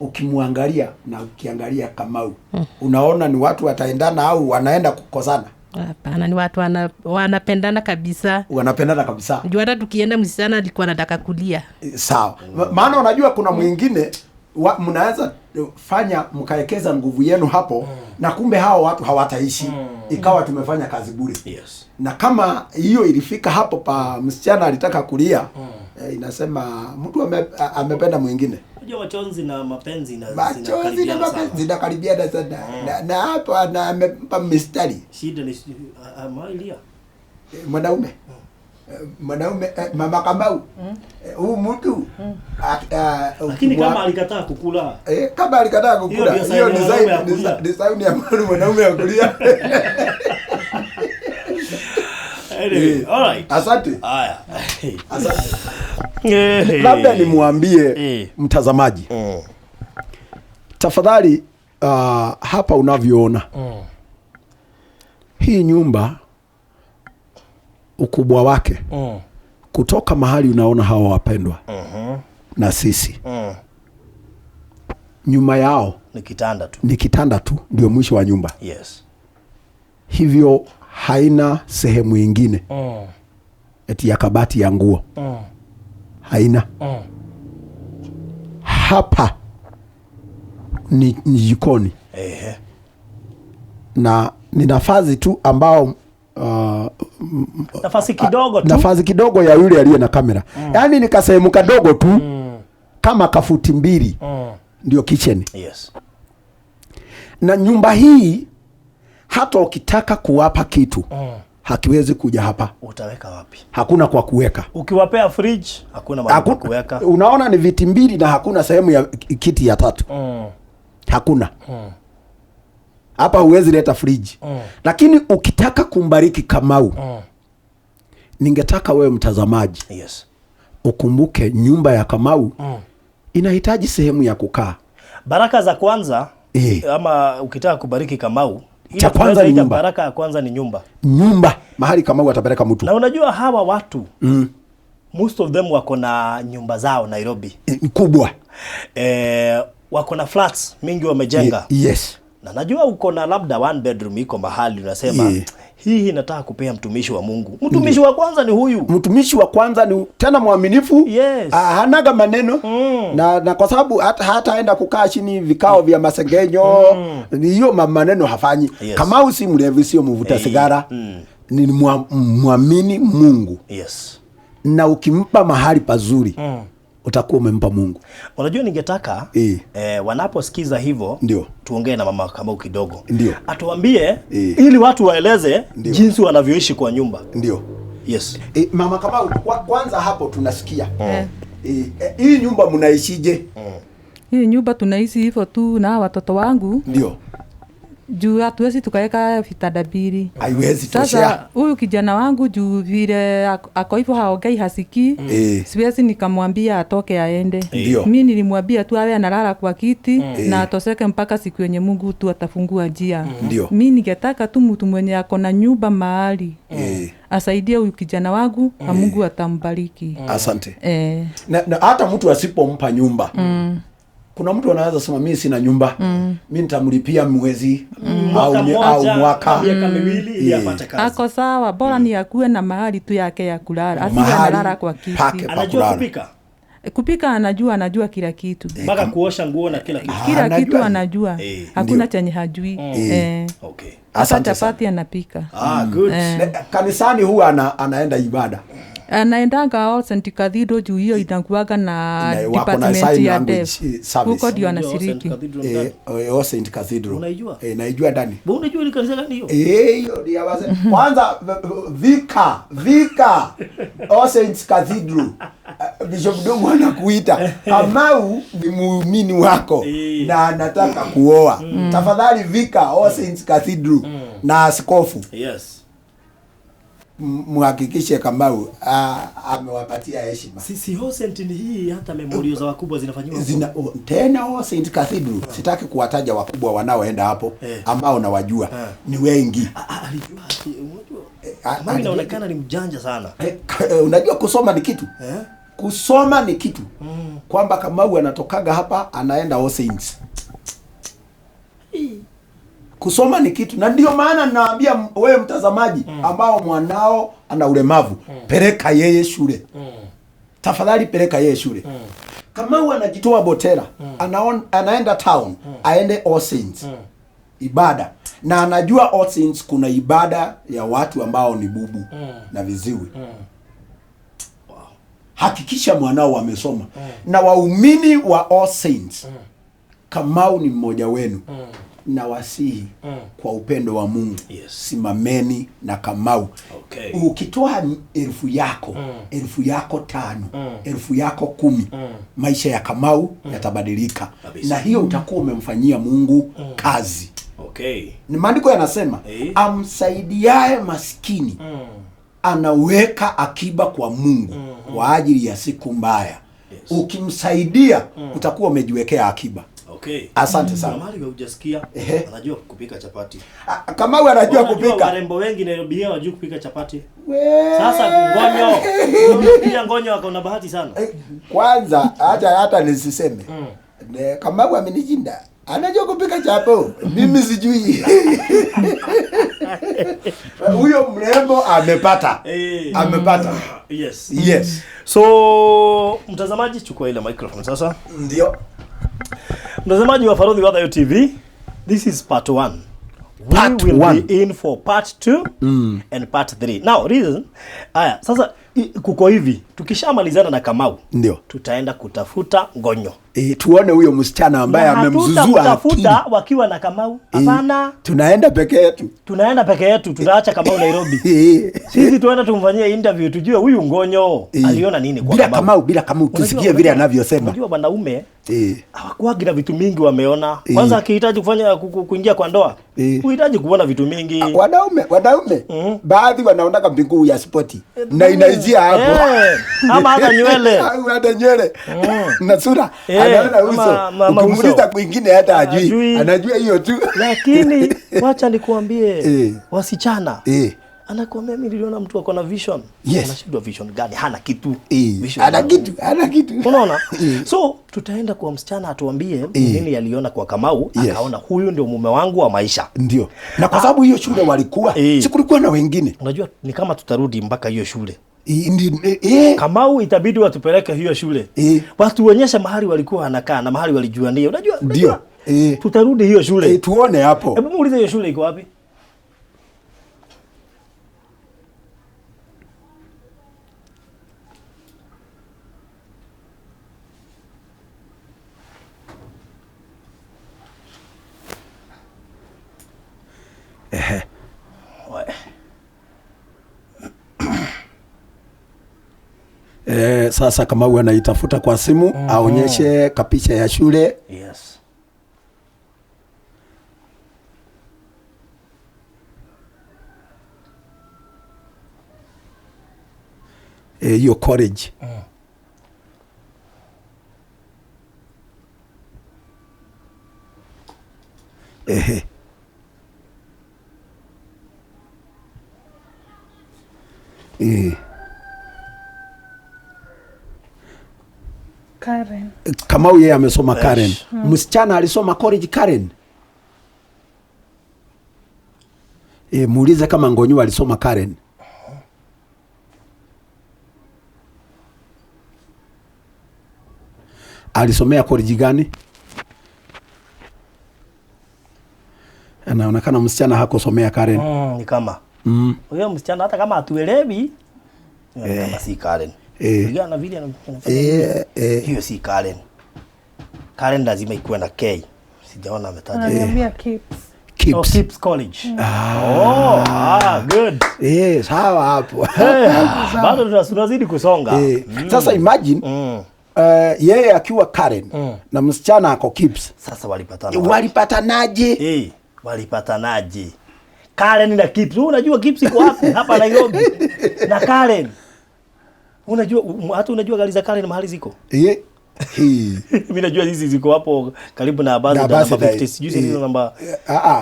Ukimwangalia na ukiangalia Kamau, unaona ni watu wataendana au wanaenda kukosana? Hapana, ni watu wanapendana kabisa. Wanapendana kabisa. Juu hata tukienda msichana alikuwa anataka kulia. Sawa. Maana unajua kuna mwingine mnaweza fanya mkaekeza nguvu yenu hapo na kumbe hao watu hawataishi. Ikawa tumefanya kazi bure. Yes. Na kama hiyo ilifika hapo pa msichana alitaka kulia, inasema mtu amependa mwingine. Unajua machozi na mapenzi na zinakaribiana sana. Na hapo amempa mistari. Shida ni amailia. Mwanaume. Mwanaume, mama Kamau, huyu mtu Lakini kama alikataa kukula, kama alikataa kukula, hiyo ni sign ya mwanaume ya kulia. Anyway, all right. Asante. Haya. Asante. Labda nimwambie mtazamaji. Tafadhali, hapa unavyoona. Hii nyumba ukubwa wake kutoka mahali unaona hawa wapendwa na sisi nyuma yao ni kitanda tu. Ni kitanda tu ndio mwisho wa nyumba. Yes. Hivyo haina sehemu nyingine eti ya kabati ya nguo. Haina. Hapa ni jikoni. Na ni nafasi tu ambao nafasi kidogo tu. Nafasi kidogo ya yule aliye na kamera. Yaani ni kasehemu kadogo tu kama kafuti 2 ndio kitchen. Yes. Na nyumba hii hata ukitaka kuwapa kitu hakiwezi kuja hapa. Utaweka wapi? Hakuna kwa kuweka. Ukiwapea fridge hakuna mahali pa kuweka. Unaona ni viti 2 na hakuna sehemu ya kiti ya 3. Hakuna. Hapa huwezi leta fridge. Lakini ukitaka kumbariki Kamau, ningetaka wewe mtazamaji, yes, ukumbuke nyumba ya Kamau inahitaji sehemu ya kukaa. Baraka za kwanza ama ukitaka kubariki Kamau, cha kwanza ni nyumba. Baraka ya kwanza ni nyumba. Nyumba mahali Kamau atapeleka mtu. Na unajua hawa watu most of them wako na nyumba zao Nairobi. Kubwa. Wako na flats mingi wamejenga. Yes. Na najua uko na labda one bedroom iko mahali unasema hii nataka kupea mtumishi wa Mungu. Mtumishi wa kwanza ni huyu. Mtumishi wa kwanza ni tena mwaminifu. Yes. Hanaga maneno. Na kwa sababu hataenda kukaa chini vikao vya masengenyo, hiyo maneno hafanyi. Yes. Kamau si mlevi, sio mvuta sigara. Ni muamini Mungu. Yes. Na ukimpa mahali pazuri utakuwa umempa Mungu. Unajua ningetaka wanaposikiza hivyo tuongee na mama Kamau kidogo. Ndio. Atuambie ili watu waeleze jinsi wanavyoishi kwa nyumba. Ndio. Yes. Mama Kamau, kwanza hapo tunasikia. Hii nyumba mnaishije? Hii nyumba tunaishi hivyo tu na watoto wangu. Ndio. Juu hatuwezi tukaweka vitanda mbili. Haiwezi toshea. Sasa huyu kijana wangu juu vile ako hivyo haongei hasikii, siwezi nikamwambia atoke aende. Mimi nilimwambia tu awe analala kwa kiti na atoseke mpaka siku yenye Mungu tu atafungua njia. Mimi ningetaka tu mtu mwenye ako na nyumba mahali asaidie huyu kijana wangu na Mungu atambariki. Asante. Na hata mtu asipompa nyumba, kuna mtu anaweza sema mimi sina nyumba, mimi nitamlipia mwezi au mwaka, miaka miwili ili apate kazi. Ako sawa, bora ni akuwe na mahali tu yake ya kulala. Asiwe analala kwa kiti. Anajua kupika? Kupika anajua kila kitu. Mpaka kuosha nguo na kila kitu. Kila kitu anajua. Hakuna chenye hajui. Okay. Hata chapati anapika. Good. Kanisani huwa anaenda ibada. Anaendanga All Saints Cathedral juu hiyo inakuaga na department ya deaf. Huko ndio anashiriki. All Saints Cathedral. Unaijua? Naijua ndani. Wewe unajua ile kanisa gani hiyo? Hiyo ni ya wazee. Kwanza Vika All Saints Cathedral. Bishop Dongo anakuita. Kamau ni muumini wako na anataka kuoa. Tafadhali Vika All Saints Cathedral na askofu. Yes. Muhakikishe Kamau amewapatia heshima. Si All Saints ni hii hata memorial za wakubwa zinafanyiwa tena All Saints Cathedral. Sitaki kuwataja wakubwa wanaoenda hapo ambao nawajua ni wengi. Alijua, unajua. Kamau inaonekana ni mjanja sana. Unajua kusoma ni kitu. Kusoma ni kitu. Kwamba Kamau anatokaga hapa anaenda All Saints. Kusoma ni kitu, na ndio maana ninawaambia wewe mtazamaji ambao mwanao ana ulemavu, peleka yeye shule. Tafadhali peleka yeye shule. Kamau anajitoa Botera, anaenda town, aende All Saints ibada. Na anajua All Saints kuna ibada ya watu ambao ni bubu na viziwi. Wow. Hakikisha mwanao amesoma. Na waumini wa All Saints, Kamau ni mmoja wenu. Na wasihi kwa upendo wa Mungu, simameni na Kamau. Okay. Ukitoa 1,000 yako, 1,000 yako 5, 1,000 yako 10, maisha ya Kamau yatabadilika. Kabisa. Na hiyo utakuwa umemfanyia Mungu kazi. Okay. Ni maandiko yanasema amsaidiaye maskini anaweka akiba kwa Mungu kwa ajili ya siku mbaya. Yes. Ukimsaidia utakuwa umejiwekea akiba. Okay. Asante sana. Mahali hujasikia Ehe. anajua kupika chapati. Kamau anajua Unajua kupika. Warembo wengi Nairobi hawajui kupika chapati. We. Sasa ngonyo. Pia ngonyo akaona bahati sana. Kwanza hata nisiseme. Kamau amenishinda. Anajua kupika chapo. Mimi sijui. Huyo mrembo amepata. Amepata. Yes. Yes. So mtazamaji, chukua ile microphone sasa. Ndio. Mtazamaji wa Farodhi wa Thayo TV, this is part 1. Part We will one. be in for part 2 and part 3. Now reason, aya, sasa kuko hivi, tukishamalizana na Kamau Ndio. tutaenda kutafuta ngonyo. Tuone huyo msichana ambaye Na amemzuzua akili. hatutafuta wakiwa na Kamau. Hapana, Tunaenda peke yetu. tunaenda peke yetu, tutaacha Kamau Nairobi. Sisi tuenda tumfanyie interview tujue huyu ngonyo aliona nini kwa Bila Kamau. Kamau, bila Kamau tusikie vile anavyosema. Unajua wanaume hawakuagi na vitu mingi wameona. Kwanza akihitaji kufanya kuingia kwa ndoa, huhitaji kuona vitu mingi. Wanaume baadhi wanaonaka mbinguu ya spoti na inaishia hapo. Ama hata nywele. Hata nywele. Na sura. Anaona uso. Ukimuuliza kwingine hata hajui. Anajua hiyo tu. Lakini wacha nikuambie, wasichana anakuambia mimi niliona mtu ako na vision. Yes. Anashindwa vision gani? Hana kitu. Vision Hana gani? kitu, hana kitu. Unaona? So tutaenda kwa msichana atuambie nini aliona kwa Kamau, akaona huyu ndio mume wangu wa maisha. Ndio. Na kwa sababu hiyo shule walikuwa, si kulikuwa na wengine. Unajua ni kama tutarudi mpaka hiyo shule. Kamau itabidi watupeleke hiyo shule. Watuonyeshe mahali walikuwa wanakaa na mahali walijuania. Unajua? Ndio. Tutarudi hiyo shule. Tuone hapo. Hebu muulize hiyo shule iko wapi? Sasa Kamau anaitafuta kwa simu aonyeshe kapicha ya shule. Yes. Hiyo college. Karen. Kamau yeye amesoma Karen. Msichana alisoma college Karen. Muulize kama Ngonyo alisoma Karen. Alisomea college gani? Anaonekana msichana hakusomea Karen. Ni kama. Huyo msichana hata kama hatuelewi, kama si Karen. Kulingana na vile anafanya. Hiyo si Karen. Karen lazima ikuwe na K. Sijaona ametaja. Ananiambia Kips. Kips. Oh, Kips College. Good. Sawa hapo. Bado tunazidi kusonga. Sasa imagine yeye akiwa Karen na msichana ako Kips. Sasa walipatana. Walipatanaje? Walipatanaje? Karen na Kips. Wewe unajua Kips iko wapi? Hapa Nairobi. Na Karen. Unajua hata unajua gari za Karen mahali ziko? Mimi najua hizi ziko hapo karibu na Ambassador namba 50, sijui hizo namba.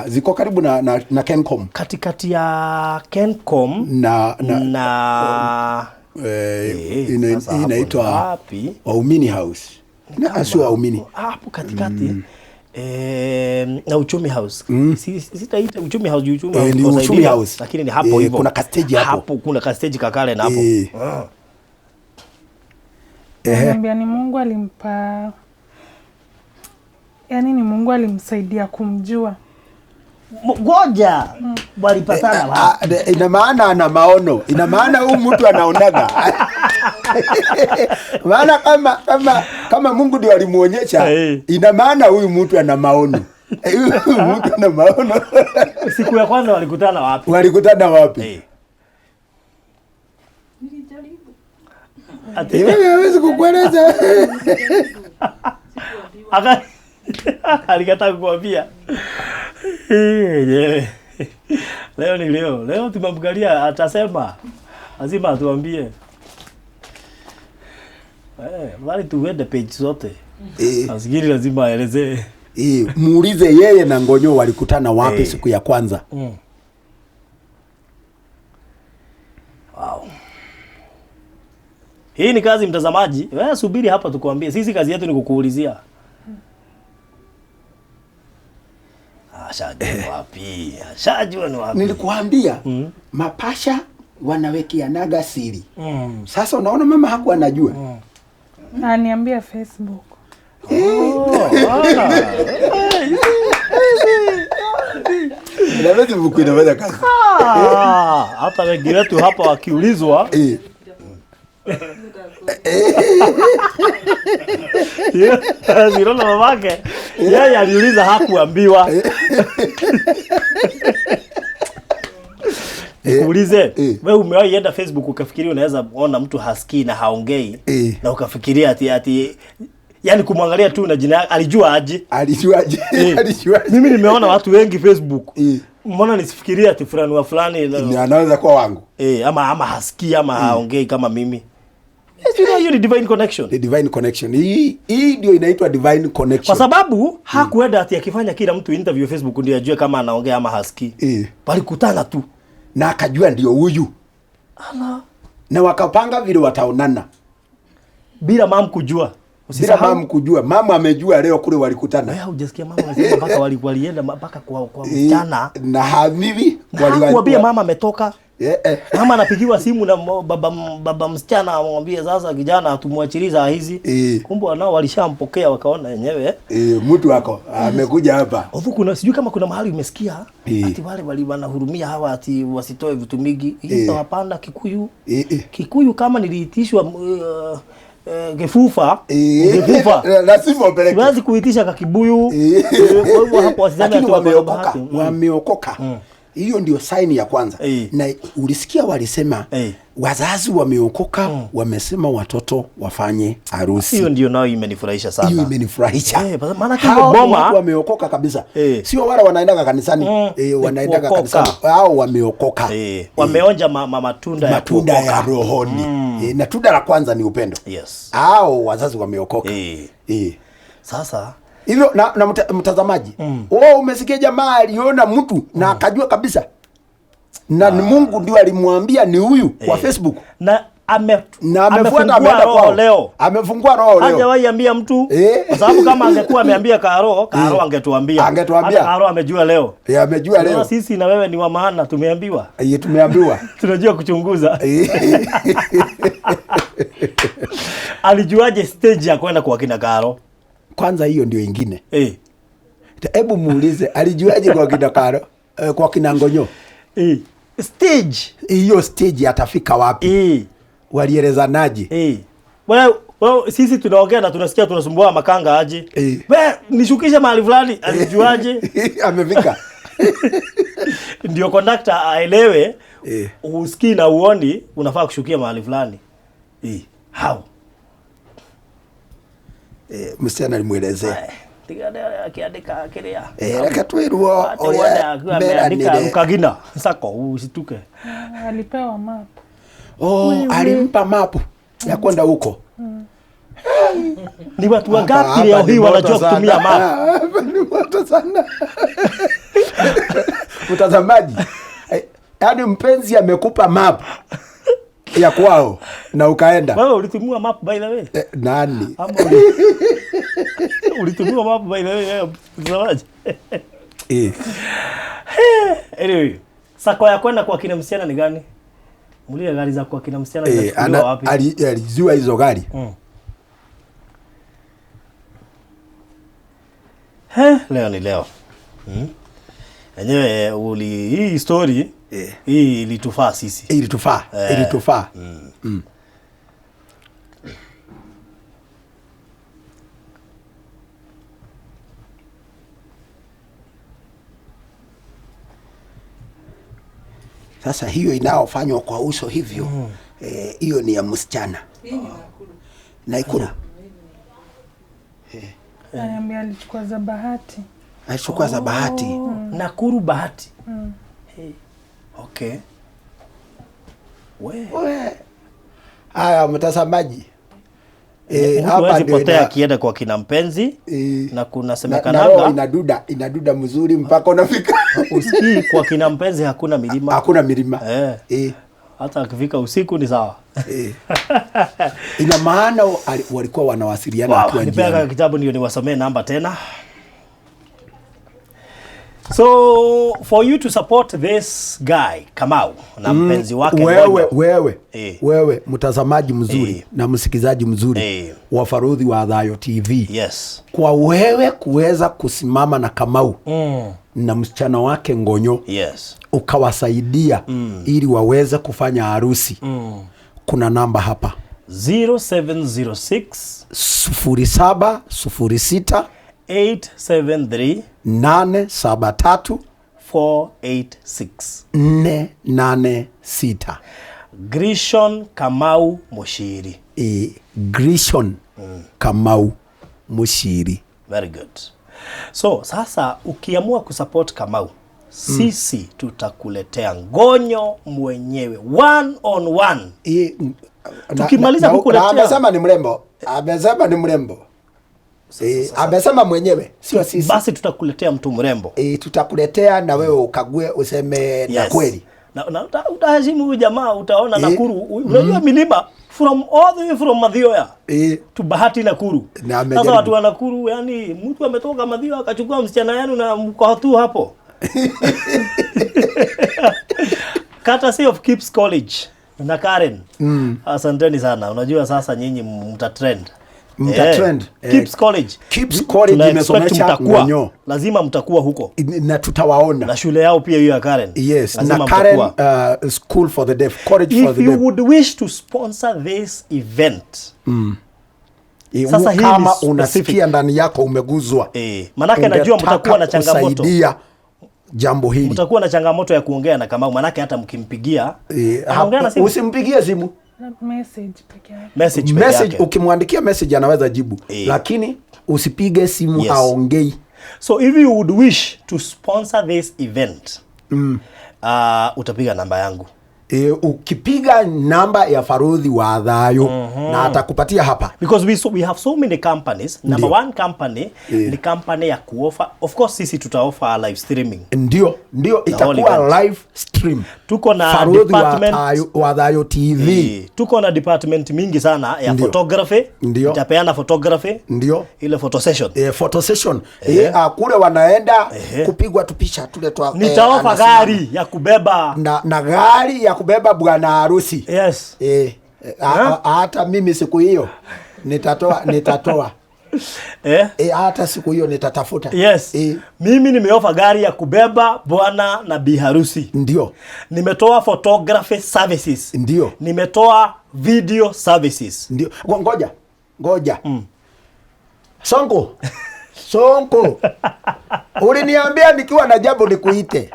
Ziko karibu na Kencom. Katikati ya Kencom na inaitwa wapi? Waumini House. Na sio Waumini. Hapo katikati. Na Uchumi House. Sitaita Uchumi House, Uchumi House. Ni Uchumi House. Lakini ni hapo hivyo. Kuna kastage hapo. Hapo kuna kastage kakale na hapo. Ananiambia ni Mungu alimpa, yani ni Mungu alimsaidia kumjua. Ngoja walipatana wapi? Ina maana ana maono. Ina maana huyu mtu anaonaga. Maana kama Mungu ndiye alimuonyesha, ina maana huyu mtu ana maono. Huyu mtu ana maono. Siku ya kwanza walikutana wapi? Walikutana wapi? Ati Wewe hawezi kukueleza. Aka alikataa kukuambia. Yeah. Leo ni leo. Leo tumemkalia atasema. Lazima atuambie. Bali tuende page zote. Asikiri lazima aelezee. Muulize yeye na Ngonyo walikutana wapi siku ya kwanza. Wow. Hii ni kazi mtazamaji. Wewe subiri hapa tukuambie. Sisi kazi yetu ni kukuulizia. Ashajua wapi? Ashajua ni wapi? Nilikuambia mapasha wanawekeanaga siri. Sasa unaona mama hakuwa anajua. Aniambia Facebook. Na Facebook inafanya kazi. Hata wengi wetu hapa wakiulizwa Zirona mamake yeye aliuliza hakuambiwa. Nikuulize, wewe umewahi enda Facebook ukafikiria unaweza ona mtu hasikii na haongei na ukafikiria ati yani kumwangalia tu na jina alijua aje? Alijuaje? Alijuaje? Mimi nimeona watu wengi Facebook. Mbona nisifikirie ati fulani wa fulani anaweza kuwa wangu? Ama hasikii ama haongei kama mimi. Hiyo ni divine connection. The divine connection. Hii ndio inaitwa divine connection. Kwa sababu hakuenda ati akifanya kila mtu interview Facebook ndio ajue kama anaongea ama hasikii. Walikutana tu na akajua ndio huyu. Ala. Na wakapanga vile wataonana bila mama kujua. Bila mama kujua. Mama amejua leo kule walikutana. Wewe hujasikia mama anasema mpaka walienda mpaka kwa msichana. Na habibi waliwaambia mama ametoka. Mama anapigiwa simu na baba msichana amwambie sasa kijana tumwachilie hizi. Kumbe wanao walishampokea wakaona yenyewe. Mtu wako amekuja hapa. Ovu kuna sijui kama kuna mahali umesikia ati wale wanahurumia hawa ati wasitoe vitu mingi. Hizo hapana Kikuyu. Kikuyu kama niliitishwa Gefufa. Gefufa. Lazima upeleke. Siwezi kuitisha kakibuyu. Kwa hivyo hapo wasiseme ati wameokoka. Wameokoka. Hiyo ndio saini ya kwanza. Na ulisikia walisema wazazi wameokoka, wamesema watoto wafanye harusi. Hiyo ndio nayo imenifurahisha sana. Hiyo imenifurahisha. Maana kwa boma watu wameokoka kabisa. Sio wale wanaendaga kanisani, wanaendaga kanisani. Hao wameokoka. Wameonja matunda ya matunda ya rohoni. Na tunda la kwanza ni upendo. Yes. Hao wazazi wameokoka. Sasa hivyo na mtazamaji, wewe umesikia jamaa aliona mtu na akajua kabisa. Na Mungu ndio alimwambia ni huyu kwa Facebook. Na amefuata ameenda kwao leo. Amefungua roho leo. Hajawahi ambia mtu. Kwa sababu kama angekuwa ameambia Karo, Karo angetuambia. Angetuambia. Hata Karo amejua leo. Amejua leo. Sisi na wewe ni wa maana tumeambiwa. Tumeambiwa. Tunajua kuchunguza. Alijuaje stage ya kwenda kwa kina Karo? Kwanza hiyo ndio ingine. Hebu muulize alijuaje kwa kina Karo, kwa kina Ngonyo? Stage. Hiyo stage atafika wapi? Walielezanaje? Well, sisi tunaongea na tunasikia tunasumbua makanga aje. Wewe nishukishe mahali fulani, alijuaje? Amefika. Ndio conductor aelewe usikii na uoni unafaa kushukia mahali fulani. How? Msichana alimuelezea. Akiandika kiria. Reke twirwo uria ameandika Rukagina sako usituke. Alipewa map. Alimpa map ya kwenda huko. Ni watu wangapi leo hii wanajua kutumia map? Ni watu sana. Mtazamaji, yaani mpenzi amekupa map ya kwao na ukaenda. Wewe ulitumia map by the way? Nani? Ulitumia map by the way, mtazamaji? Anyway, sako ya kwenda kwa kina msichana ni gani? Mulia gari za kwa kina msichana zinachukuliwa wapi? Alijua hizo gari. Leo ni leo. Enyewe hii story hii ilitufaa sisi. Ilitufaa. Ilitufaa. Sasa hiyo inayofanywa kwa uso hivyo, hiyo ni ya msichana. Nakuru. Ananiambia alichukua za Bahati. Alichukua za Bahati. Nakuru Bahati. Hey. Okay. We. Haya mtazamaji. Mtu hawezi potea akienda kwa kina mpenzi, na kunasemekanaga na roho inaduda mzuri mpaka unafika. Usikii kwa kina mpenzi hakuna milima. Hakuna milima. Hata akifika usiku ni sawa. Ina maana walikuwa wanawasiliana wakiwa njiani. Nipea kitabu ndio niwasomee namba tena. So for you to support this guy Kamau na mpenzi wake wewe mtazamaji mzuri na msikizaji mzuri wa Farodhi wa Thayo TV. Yes. Kwa wewe kuweza kusimama na Kamau na msichana wake Ngonyo. Yes. Ukawasaidia ili waweze kufanya harusi. Kuna namba hapa 0706 0706 873 873 486 486. Grishon Kamau Mushiri. Grishon Kamau Mushiri. Very good. So sasa ukiamua kusupport Kamau, sisi tutakuletea Ngonyo mwenyewe one on one. Tukimaliza kukuletea. Amesema ni mrembo. Amesema ni mrembo. Amesema mwenyewe, sio sisi. Basi tutakuletea mtu mrembo. Tutakuletea na wewe ukague useme na kweli. Na utaheshimu huyu jamaa, utaona Nakuru. Unajua milima from all the way from Mathioya to Bahati Nakuru. Sasa watu wa Nakuru, yani mtu ametoka Mathioya akachukua msichana yenu na mko tu hapo. Courtesy of Kips College na Karen. Asanteni sana. Unajua sasa nyinyi mta trend. Mta trend. Kips College. Kips College imesomesha Ngonyo. Lazima mtakuwa huko. Na tutawaona. Na shule yao pia hiyo ya Karen. Yes, lazima na Karen School for the Deaf, College for the Deaf. If you would wish to sponsor this event. Sasa hii kama unasikia ndani yako umeguzwa. Manake najua mtakuwa na changamoto. Kusaidia jambo hili. Mtakuwa na changamoto ya kuongea na Kamau, manake hata mkimpigia anaongea na simu. Usimpigie simu. Message peke yake. Message, ukimwandikia message anaweza jibu. Lakini usipige simu, haongei. So if you would wish to sponsor this event, utapiga namba yangu. Ukipiga namba ya Farodhi wa Thayo na atakupatia hapa. Because we have so many companies. Number one company ni company ya kuofa. Of course sisi tutaofa live streaming. Ndio itakuwa live stream. Tuko na Farodhi department wa Thayo TV. Tuko na department mingi sana ya photography. Itapeana photography. Ndio. Ile photo session. Photo session. Kule wanaenda kupigwa tu picha tule tu. Nitaofa gari ya kubeba na gari ya kubeba bwana harusi. Yes. Hata mimi siku hiyo nitatoa. Hata siku hiyo nitatafuta. Yes. Mimi nimeofa gari ya kubeba bwana na bi harusi. Ndio. Nimetoa photography services. Ndio. Nimetoa video services. Ndio. Ngoja. Sonko. Sonko. Uliniambia nikiwa na jambo nikuite.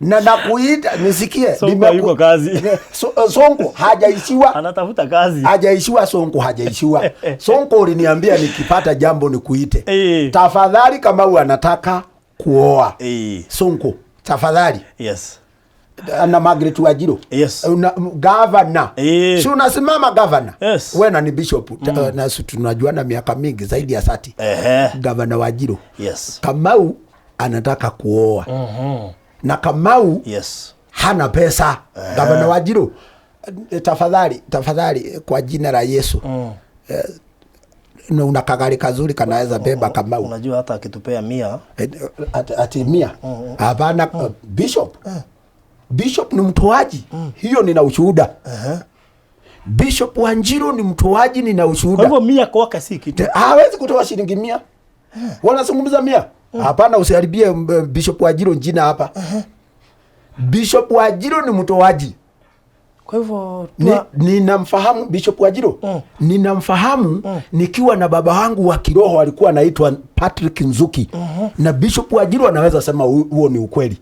Na nakuita nisikie. Sonko yuko kazi. Sonko hajaishiwa. Anatafuta kazi. Hajaishiwa Sonko, hajaishiwa. Sonko uliniambia nikipata jambo nikuite. Tafadhali kama wewe anataka kuoa. Sonko, tafadhali. Yes. Na Margaret Wajiro. Yes. Una, governor. Si unasimama governor. Yes. Wewe na ni bishop. Na tunajuana miaka mingi zaidi ya 30. Governor Wajiro. Yes. Kamau anataka kuoa. Na Kamau hana pesa. Gavana Wajiro, tafadhali kwa jina la Yesu. Una kagari kazuri kanaweza beba Kamau. Unajua hata akitupea 100. Ati 100. Hapana, Bishop. Bishop ni mtoaji. Hiyo nina ushuhuda. Bishop Wanjiru ni mtoaji, nina ushuhuda. Kwa hivyo 100 kwake si kitu. Hawezi kutoa shilingi 100. Wanazungumza 100. Hapana, usiharibie Bishop Wanjiru jina hapa. Bishop Wanjiru ni mtoaji. Kwa hivyo ninamfahamu Bishop Wanjiru. Ninamfahamu nikiwa na baba wangu wa kiroho alikuwa anaitwa Patrick Nzuki. Na Bishop Wanjiru anaweza sema huo ni ukweli.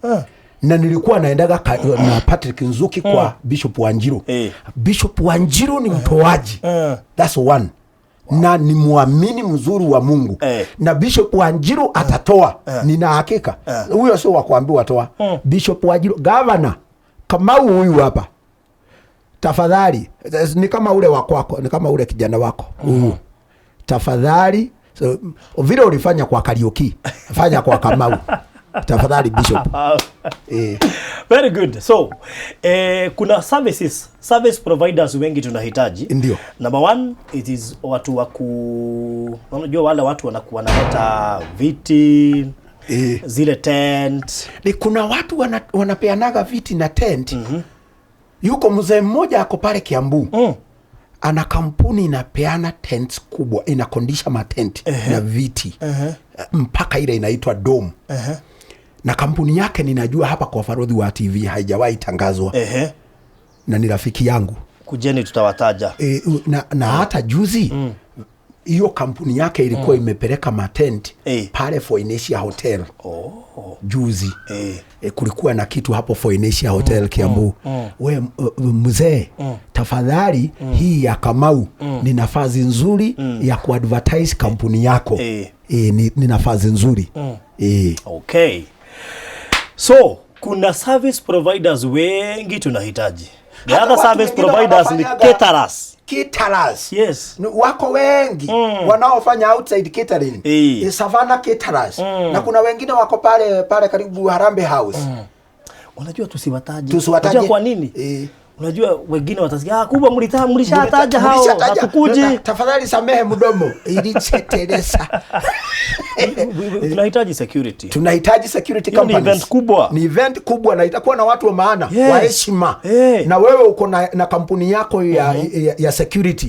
Na nilikuwa naendaga na Patrick Nzuki kwa Bishop Wanjiru. Bishop Wanjiru ni mtoaji. That's one. Na ni muamini mzuri wa Mungu. Na Bishop Wanjiru atatoa. Nina hakika. Huyo sio wa kuambiwa toa. Bishop Wanjiru, governor Kamau huyu hapa. Tafadhali, ni kama ule wa kwako, ni kama ule kijana wako. Tafadhali, so, vile ulifanya kwa Kariuki, fanya kwa Kamau. Tafadhali Bishop. Very good. So, kuna service providers wengi tunahitaji. Ndio. Number one, it is watu wa unajua wale watu wanakuwa wanaleta viti, zile tent. Ni kuna watu wanapeanaga viti na tent. Yuko mzee mmoja ako pale Kiambu. Ana kampuni inapeana tents kubwa, inakondisha matent na viti. Mpaka ile inaitwa dome. Na kampuni yake ninajua hapa kwa Farodhi wa TV haijawahi tangazwa. Na ni rafiki yangu. Kujeni tutawataja. Na hata juzi hiyo kampuni yake ilikuwa imepeleka matent pale Phoenicia Hotel. Juzi. Kulikuwa na kitu hapo Phoenicia Hotel Kiambu. We mzee, tafadhali hii ya Kamau ni nafasi nzuri ya kuadvertise kampuni yako. Ni nafasi nzuri. Okay. So, kuna service providers wengi tunahitaji. The other service providers ni caterers. Caterers. Yes. Wako wengi wanaofanya outside catering. Savannah caterers. Na kuna wengine wako pale karibu Harambee House. Unajua tusiwataje. Unajua kwa nini? Unajua wengine watasikia kubwa mlishataja hao hatukuji. Tafadhali samehe mdomo. Ilichetelesa. Tunahitaji security. Tunahitaji security companies. Ni event kubwa. Ni event kubwa na itakuwa na watu wa maana, wa heshima. Na wewe uko na kampuni yako ya security.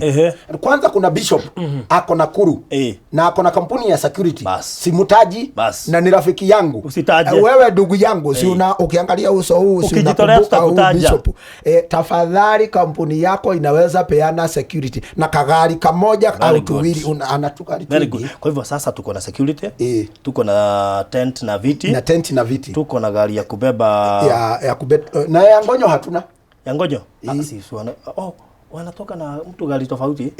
Kwanza kuna Bishop ako Nakuru na ako na kampuni ya security. Simutaji na ni rafiki yangu. Usitaje. Wewe ndugu yangu, si una ukiangalia uso huu si unakumbuka huyu Bishop. Tafadhali kampuni yako inaweza peana security na kagari kamoja au tuwili anatuka. Very good. Kwa hivyo sasa tuko na security, tuko na tent na viti. Na tent na viti. Tuko na gari ya kubeba ya kubeba na ya ngonyo hatuna. Ya ngonyo? Wanatoka na mtu gari tofauti.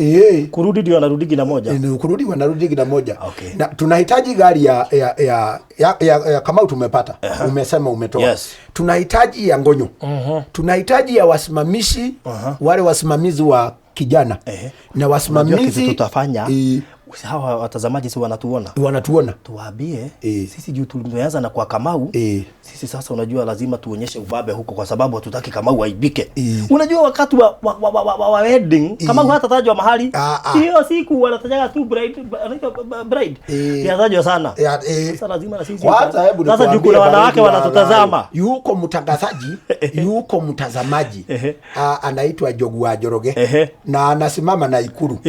Kurudi ndio wanarudi na moja. Kurudi wanarudi na moja. Okay. Na tunahitaji gari ya Kamau tumepata. Umesema umetoa. Yes. Tunahitaji ya ngonyo. Tunahitaji ya wasimamishi, wale wasimamizi wa kijana. Na wasimamizi tutafanya hawa watazamaji si wanatuona. Wanatuona. Tuwaambie sisi juu tumeanza na kwa Kamau. Sisi sasa unajua lazima tuonyeshe ubabe huko kwa sababu hatutaki Kamau aibike. Unajua wakati wa wedding Kamau hatatajwa mahali. Hiyo siku wanatajaga tu bride, bride. Yanatajwa sana. Sasa lazima na sisi. Sasa juu kuna wanawake wanatutazama. Yuko mtangazaji, yuko mtazamaji. Anaitwa Jogu wa Njoroge. Na anasimama na Ikulu.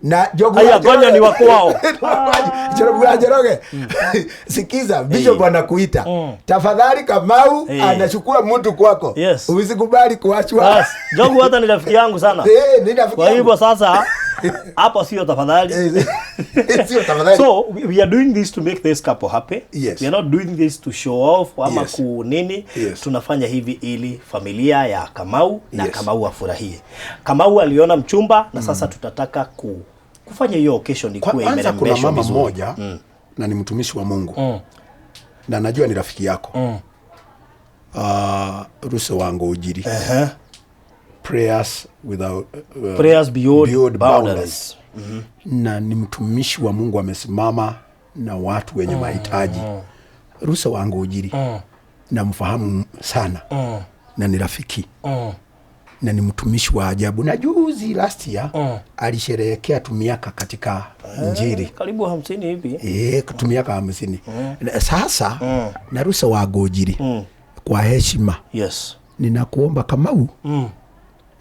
Na Jogu wa Njoroge ni wao. Njoroge. Sikiza, Bishop anakuita. Tafadhali Kamau anachukua mtu kwako. Yes. Usikubali kuachwa. Yes. Jogu hata ni rafiki yangu sana. Ni rafiki yangu. Kwa hivyo sasa hapo sio tafadhali. Sio tafadhali. So we are doing this to make this couple happy. Yes. We are not doing this to show off ama ku nini. Yes. Tunafanya hivi ili familia ya Kamau na Kamau afurahie. Kamau aliona mchumba na sasa tutataka kufanya hiyo occasion ikuwe imerembeshwa vizuri. Kwanza kuna mama mmoja na ni mtumishi wa Mungu. Na najua ni rafiki yako. Ruse wangu ujiri. Prayers without prayers beyond boundaries. Na ni mtumishi wa Mungu amesimama na watu wenye mahitaji. Ruse wangu ujiri. Na mfahamu sana. Na ni rafiki. Na ni mtumishi wa ajabu. Na juzi last year alisherehekea tumiaka katika Injili. Karibu 50 hivi. Tumiaka 50. Sasa na Ruse wa Gojiri. Kwa heshima. Yes. Ninakuomba Kamau.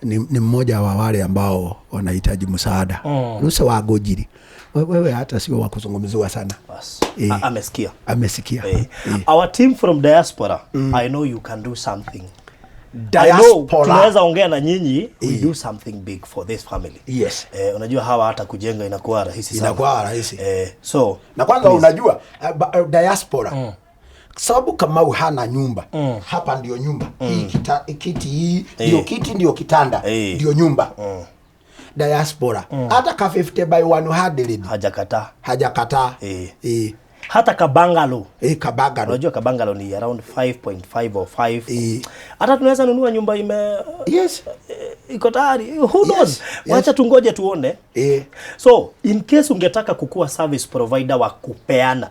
Ni mmoja wa wale ambao wanahitaji msaada. Ruse wa Gojiri. Wewe hata sio wa kuzungumziwa sana. Bas. Amesikia. Amesikia. Our team from diaspora, I know you can do something. Diaspora. Tunaweza ongea na nyinyi, we do something big for this family. Yes. Unajua hawa hata kujenga inakuwa rahisi sana. Inakuwa rahisi. So na kwanza unajua diaspora. Sababu Kamau hana nyumba. Hapa ndio nyumba. Hii kiti hii ndio kiti, ndio kitanda, ndio nyumba. Diaspora. Hata ka 50 by 100 hajakataa. Hajakataa. Hata kabangalo. Kabangalo. Unajua kabangalo ni around 5.5 or 5. Hata tunaweza nunua nyumba ime yes. Iko tayari. Who knows? Yes. Wacha tungoje tuone. So, in case ungetaka kukua service provider wa kupeana.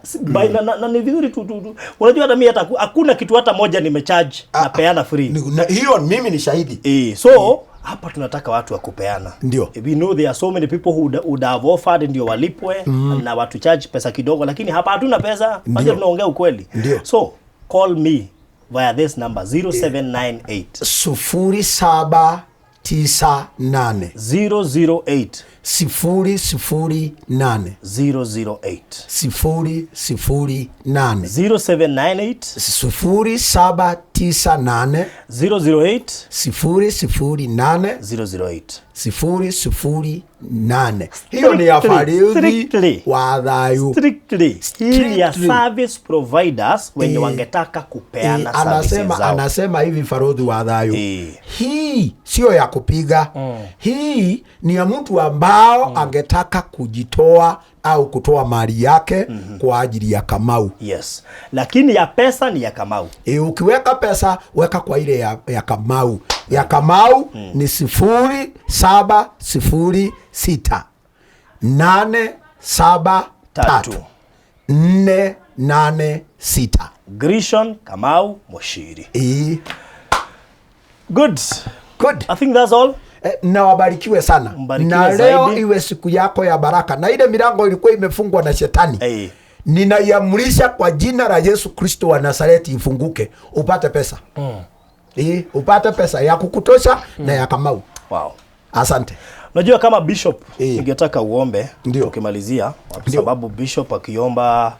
Na ni vizuri tu. Unajua hata mimi hata hakuna kitu hata moja nimecharge, napeana free. Hiyo mimi ni shahidi. So hapa tunataka watu wa kupeana. Ndio. We know there are so many people who would have offered ndio walipwe na watu charge pesa kidogo, lakini hapa hatuna pesa. Wacha tunaongea ukweli. Ndio. So call me via this number 0798 0798 008 008 008 008 0798 0798 008 008 008 008. Hiyo ni ya Faridhi wa Thayu. Strictly. Hii ni ya service providers wenye wangetaka kupeana services zao. Anasema hivi Faridhi wa Thayu. Hii sio ya kupiga. Hii ni ya mtu ambao angetaka kujitoa au kutoa mali yake kwa ajili ya Kamau. Yes. Lakini ya pesa ni ya Kamau. Ukiweka pesa weka kwa ile ya Kamau. Ya Kamau ni 0706 873 486. Grishon Kamau Moshiri. Good. Good. I think that's all. Na wabarikiwe sana. Mbarikiwe na leo zaidi. Iwe siku yako ya baraka. Na ile milango ilikuwa imefungwa na shetani. Ninaiamrisha kwa jina la Yesu Kristo wa Nazareti ifunguke, upate pesa. Upate pesa ya kukutosha na ya Kamau. Wow. Asante. Unajua kama bishop ningetaka uombe tukimalizia, kwa sababu bishop akiomba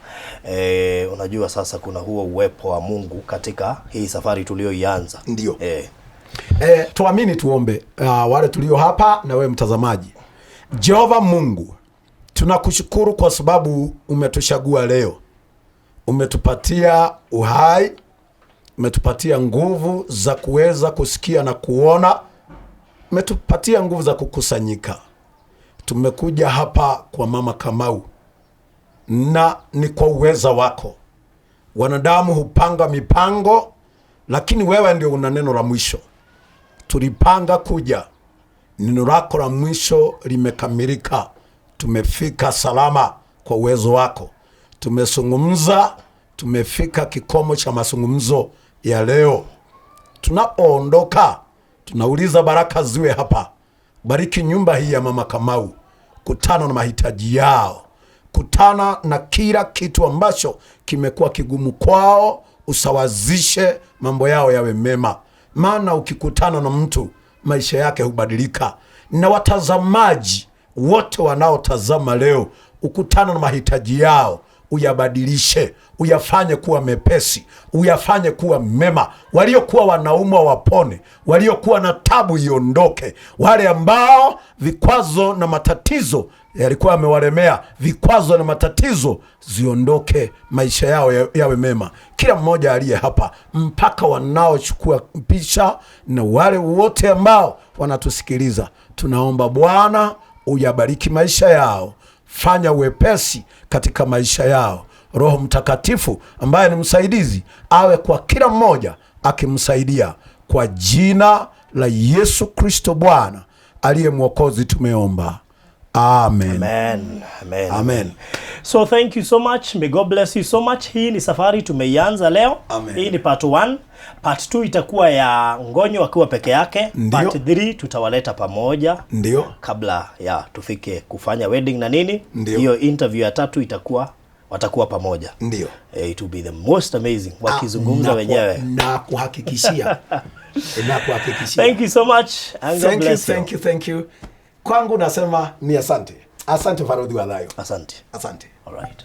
unajua sasa kuna huo uwepo wa Mungu katika hii safari tuliyoianza. Ndio. Tuamini tuombe, wale tulio hapa na wewe mtazamaji. Jehova Mungu, tunakushukuru kwa sababu umetuchagua leo. Umetupatia uhai, umetupatia nguvu za kuweza kusikia na kuona, umetupatia nguvu za kukusanyika. Tumekuja hapa kwa Mama Kamau na ni kwa uweza wako. Wanadamu hupanga mipango, lakini wewe ndio una neno la mwisho. Tulipanga kuja, neno lako la mwisho limekamilika. Tumefika salama kwa uwezo wako. Tumezungumza, tumefika kikomo cha mazungumzo ya leo. Tunapoondoka, tunauliza baraka ziwe hapa. Bariki nyumba hii ya Mama Kamau. Kutana na mahitaji yao. Kutana na kila kitu ambacho kimekuwa kigumu kwao, usawazishe mambo yao yawe mema. Maana ukikutana na mtu, maisha yake hubadilika. Na watazamaji wote wanaotazama leo, ukutana na mahitaji yao, uyabadilishe, uyafanye kuwa mepesi, uyafanye kuwa mema. Waliokuwa wanaumwa wapone, waliokuwa na tabu iondoke, wale ambao vikwazo na matatizo yalikuwa yamewalemea, vikwazo na matatizo ziondoke, maisha yao yawe mema. Kila mmoja aliye hapa, mpaka wanaochukua picha na wale wote ambao wanatusikiliza, tunaomba Bwana uyabariki maisha yao, fanya uwepesi katika maisha yao. Roho Mtakatifu ambaye ni msaidizi awe kwa kila mmoja akimsaidia, kwa jina la Yesu Kristo Bwana aliye Mwokozi tumeomba. Amen. Amen. Amen. Amen. So thank you so much. May God bless you so much. Hii ni safari tumeianza leo. Amen. Hii ni part 1. Part 2 itakuwa ya Ngonyo akiwa peke yake. Ndiyo. Part 3 tutawaleta pamoja. Ndio. Kabla ya tufike kufanya wedding na nini. Ndiyo. Hiyo interview ya tatu itakuwa watakuwa pamoja. Ndio. It will be the most amazing wakizungumza wenyewe. Na kuhakikishia. Na kuhakikishia. Thank you so much. And God Thank you, bless you. thank you, thank you. Kwangu nasema ni asante. Asante Farodhi wa Thayo. Asante. Asante. All right.